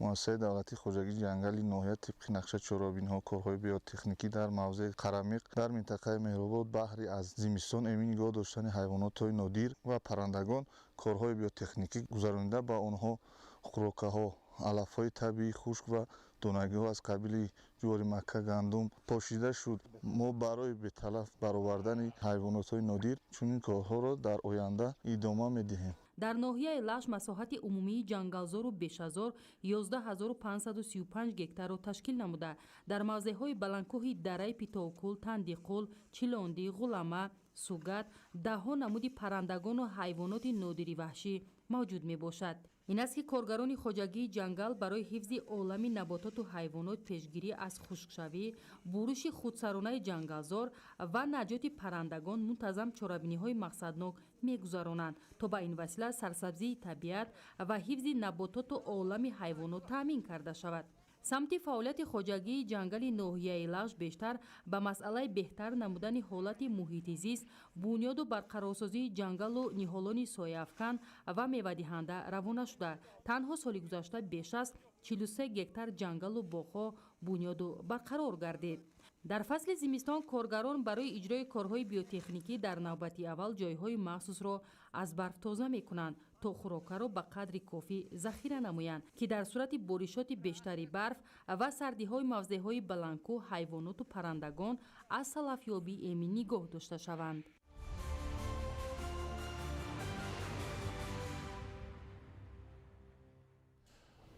Муассисаи давлатии хоҷагии ҷангали ноҳия тибқи нақша чорабиниҳо корҳои биотехникӣ дар мавзеи Қарамиқ дар минтақаи Меҳробод баҳри аз зимистон эмин нигоҳ доштани ҳайвоноти нодир ва паррандагон корҳои биотехникӣ гузаронида, ба онҳо хӯрокаҳо, алафҳои табиӣ хушк ва донагиҳо аз қабили ҷувори макка, гандум пошида шуд. Мо барои беталаф баровардани ҳайвоноти нодир чунин корҳоро дар оянда идома медиҳем. Дар ноҳияи Лахш масоҳати умумии ҷангалзору бешазор 11535 гектарро ташкил намуда, дар мавзеъҳои баландкӯҳи дараи Питовкул, Тандиқул, Чилондӣ, Ғулама, Сугат даҳҳо намуди паррандагону ҳайвоноти нодири ваҳшӣ мавҷуд мебошад. Ин аст, ки коргарони хоҷагии ҷангал барои ҳифзи олами набототу ҳайвонот, пешгирӣ аз хушкшавӣ, буруши худсаронаи ҷангалзор ва наҷоти паррандагон мунтазам чорабиниҳои мақсаднок мегузаронанд, то ба ин васила сарсабзии табиат ва ҳифзи набототу олами ҳайвонот таъмин карда шавад. Самти фаъолияти хоҷагии ҷангали ноҳияи Лахш бештар ба масъалаи беҳтар намудани ҳолати муҳити зист, бунёду барқарорсозии ҷангалу ниҳолони сояафкан ва мевадиҳанда равона шуда, танҳо соли гузашта беш аз 43 гектар ҷангалу боғҳо бунёду барқарор гардид. Дар фасли зимистон коргарон барои иҷрои корҳои биотехникӣ дар навбати аввал ҷойҳои махсусро аз барф тоза мекунанд, то хӯрокаро ба қадри кофӣ захира намоянд, ки дар сурати боришоти бештари барф ва сардиҳои мавзеъҳои баландкӯҳ ҳайвоноту паррандагон аз талафёбӣ эмин нигоҳ дошта шаванд.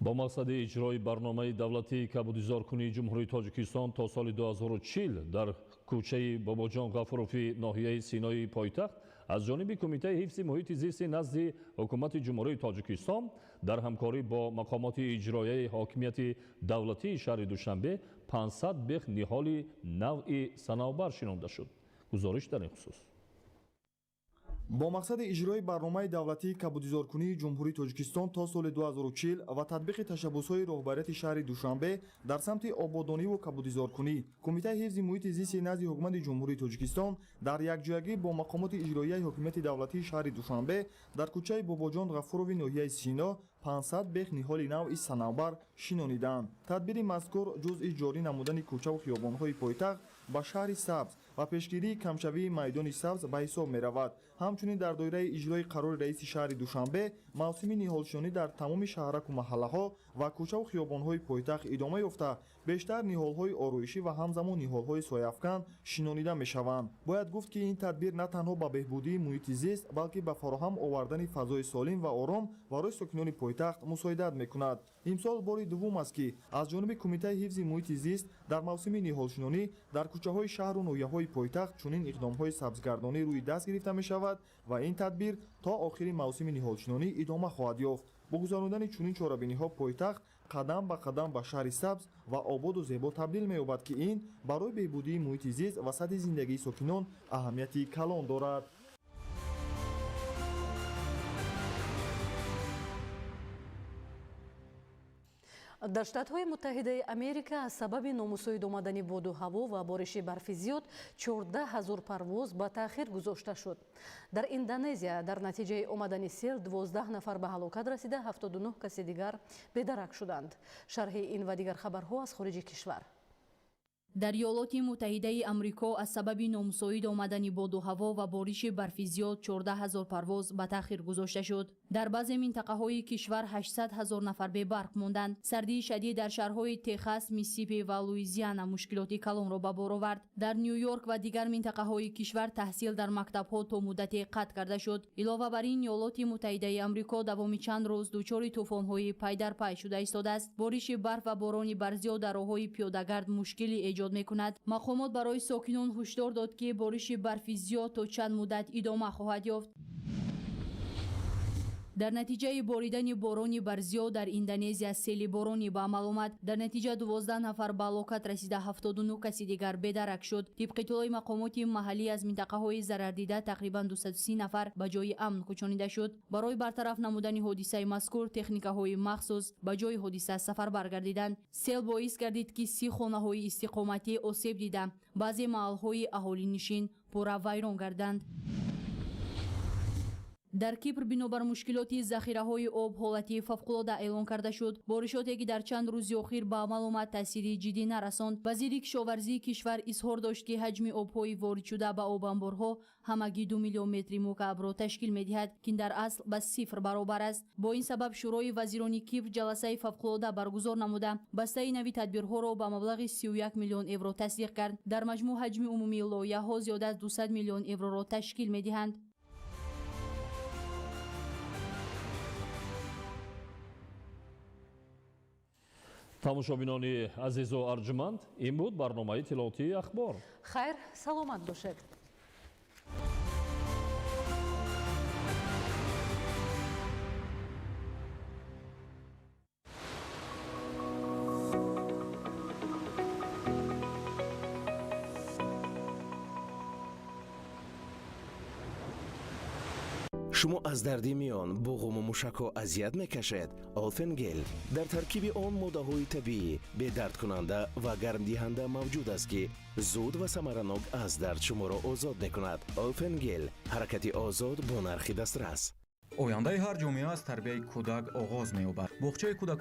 Бо мақсади иҷрои барномаи давлатии кабудизоркунии Ҷумҳурии Тоҷикистон то соли 2040 дар кӯчаи Бобоҷон Ғафурови ноҳияи Синои пойтахт аз ҷониби Кумитаи ҳифзи муҳити зисти назди Ҳукумати Ҷумҳурии Тоҷикистон дар ҳамкорӣ бо мақомоти иҷроияи ҳокимияти давлатии шаҳри Душанбе 500 бех ниҳоли навъи санавбар шинонда шуд. Гузориш дар ин хусус. Бо мақсади иҷрои барномаи давлатии кабудизоркунии Ҷумҳурии Тоҷикистон то соли 2040 ва татбиқи ташаббусҳои роҳбарияти шаҳри Душанбе дар самти ободониву кабудизоркунӣ, Кумитаи ҳифзи муҳити зисти назди Ҳукумати Ҷумҳурии Тоҷикистон дар якҷоягӣ бо мақомоти иҷроияи ҳокимияти давлатии шаҳри Душанбе дар кӯчаи Бобоҷон Ғафурови ноҳияи Сино 500 бех ниҳоли навъи санавбар шинониданд. Тадбири мазкур ҷузъи ҷорӣ намудани кӯчаву хиёбонҳои пойтахт ба шаҳри сабз ва пешгирии камшавии майдони сабз ба ҳисоб меравад. Ҳамчунин дар доираи иҷрои қарори раиси шаҳри Душанбе мавсими ниҳолшинонӣ дар тамоми шаҳраку маҳаллаҳо ва кӯчаву хиёбонҳои пойтахт идома ёфта, бештар ниҳолҳои ороишӣ ва ҳамзамон ниҳолҳои сояафкан шинонида мешаванд. Бояд гуфт, ки ин тадбир на танҳо ба беҳбудии муҳити зист, балки ба фароҳам овардани фазои солим ва ором барои сокинони пойтахт мусоидат мекунад. Имсол бори дуввум аст, ки аз ҷониби Кумитаи ҳифзи муҳити зист дар мавсими ниҳолшинонӣ дар кӯчаҳои шаҳру ноҳияҳои пойтахт чунин иқдомҳои сабзгардонӣ рӯи даст гирифта мешавад ва ин тадбир то охири мавсими ниҳолшинонӣ идома хоҳад ёфт. Бо гузарондани чунин чорабиниҳо пойтахт қадам ба қадам ба шаҳри сабз ва ободу зебо табдил меёбад, ки ин барои беҳбудии муҳити зист ва сатҳи зиндагии сокинон аҳамияти калон дорад. Дар Штатҳои Муттаҳидаи Америка аз сабаби номусоид омадани боду ҳаво ва бориши барфи зиёд 14 ҳазор парвоз ба таъхир гузошта шуд. Дар Индонезия дар натиҷаи омадани сел 12 нафар ба ҳалокат расида, 79 каси дигар бедарак шуданд. Шарҳи ин ва дигар хабарҳо аз хориҷи кишвар. Дар Иёлоти Муттаҳидаи Амрико аз сабаби номусоид омадани боду ҳаво ва бориши барфи зиёд 14 ҳазор парвоз ба таъхир гузошта шуд. Дар баъзе минтақаҳои кишвар 800 ҳазор нафар бебарқ монданд. Сардии шадид дар шаҳрҳои Техас, Миссисипи ва Луизиана мушкилоти калонро ба бор овард. Дар Ню-Йорк ва дигар минтақаҳои кишвар таҳсил дар мактабҳо то муддате қатъ карда шуд. Илова бар ин, Иёлоти Муттаҳидаи Амрико давоми чанд рӯз дучори тӯфонҳои пайдарпай шуда истодааст. Бориши барф ва борони барзиёд дар роҳҳои пиёдагард мушкилӣ эҷод мекунад. Мақомот барои сокинон ҳушдор дод, ки бориши барфи зиёд то чанд муддат идома хоҳад ёфт. Дар натиҷаи боридани борони барзиёд дар Индонезия сели боронӣ ба амал омад. Дар натиҷа 12 нафар ба ҳалокат расида, 79 каси дигар бедарак шуд. Тибқи иттилои мақомоти маҳаллӣ, аз минтақаҳои зарардида тақрибан 230 нафар ба ҷои амн кӯчонида шуд. Барои бартараф намудани ҳодисаи мазкур техникаҳои махсус ба ҷои ҳодиса сафарбар гардиданд. Сел боис гардид, ки 30 хонаҳои истиқоматӣ осеб дида, баъзе маҳалҳои аҳолинишин пурра вайрон гарданд. Дар Кипр бинобар мушкилоти захираҳои об ҳолати фавқулода эълон карда шуд. Боришоте, ки дар чанд рӯзи охир ба амал омад, таъсири ҷиддӣ нарасонд. Вазири кишоварзии кишвар изҳор дошт, ки ҳаҷми обҳои воридшуда ба обанборҳо ҳамагӣ 2 миллион метри мукаабро ташкил медиҳад, ки дар асл ба сифр баробар аст. Бо ин сабаб Шӯрои вазирони Кипр ҷаласаи фавқулода баргузор намуда, бастаи нави тадбирҳоро ба маблағи 31 миллион евро тасдиқ кард. Дар маҷмӯъ ҳаҷми умумии лоиҳаҳо зиёда аз 200 миллион евроро ташкил медиҳанд. Тамошобинони азизу арҷуманд, ин буд барномаи иттилоотии Ахбор. Хайр, саломат бошед. Шумо аз дарди миён, буғуму мушакҳо азият мекашед? Олфенгел. Дар таркиби он моддаҳои табиӣ, бедардкунанда ва гармдиҳанда мавҷуд аст, ки зуд ва самаранок аз дард шуморо озод мекунад. Олфенгел, ҳаракати озод бо нархи дастрас. Ояндаи ҳар ҷомеа аз тарбияи кӯдак оғоз меёбад. Боғчаи кӯдакон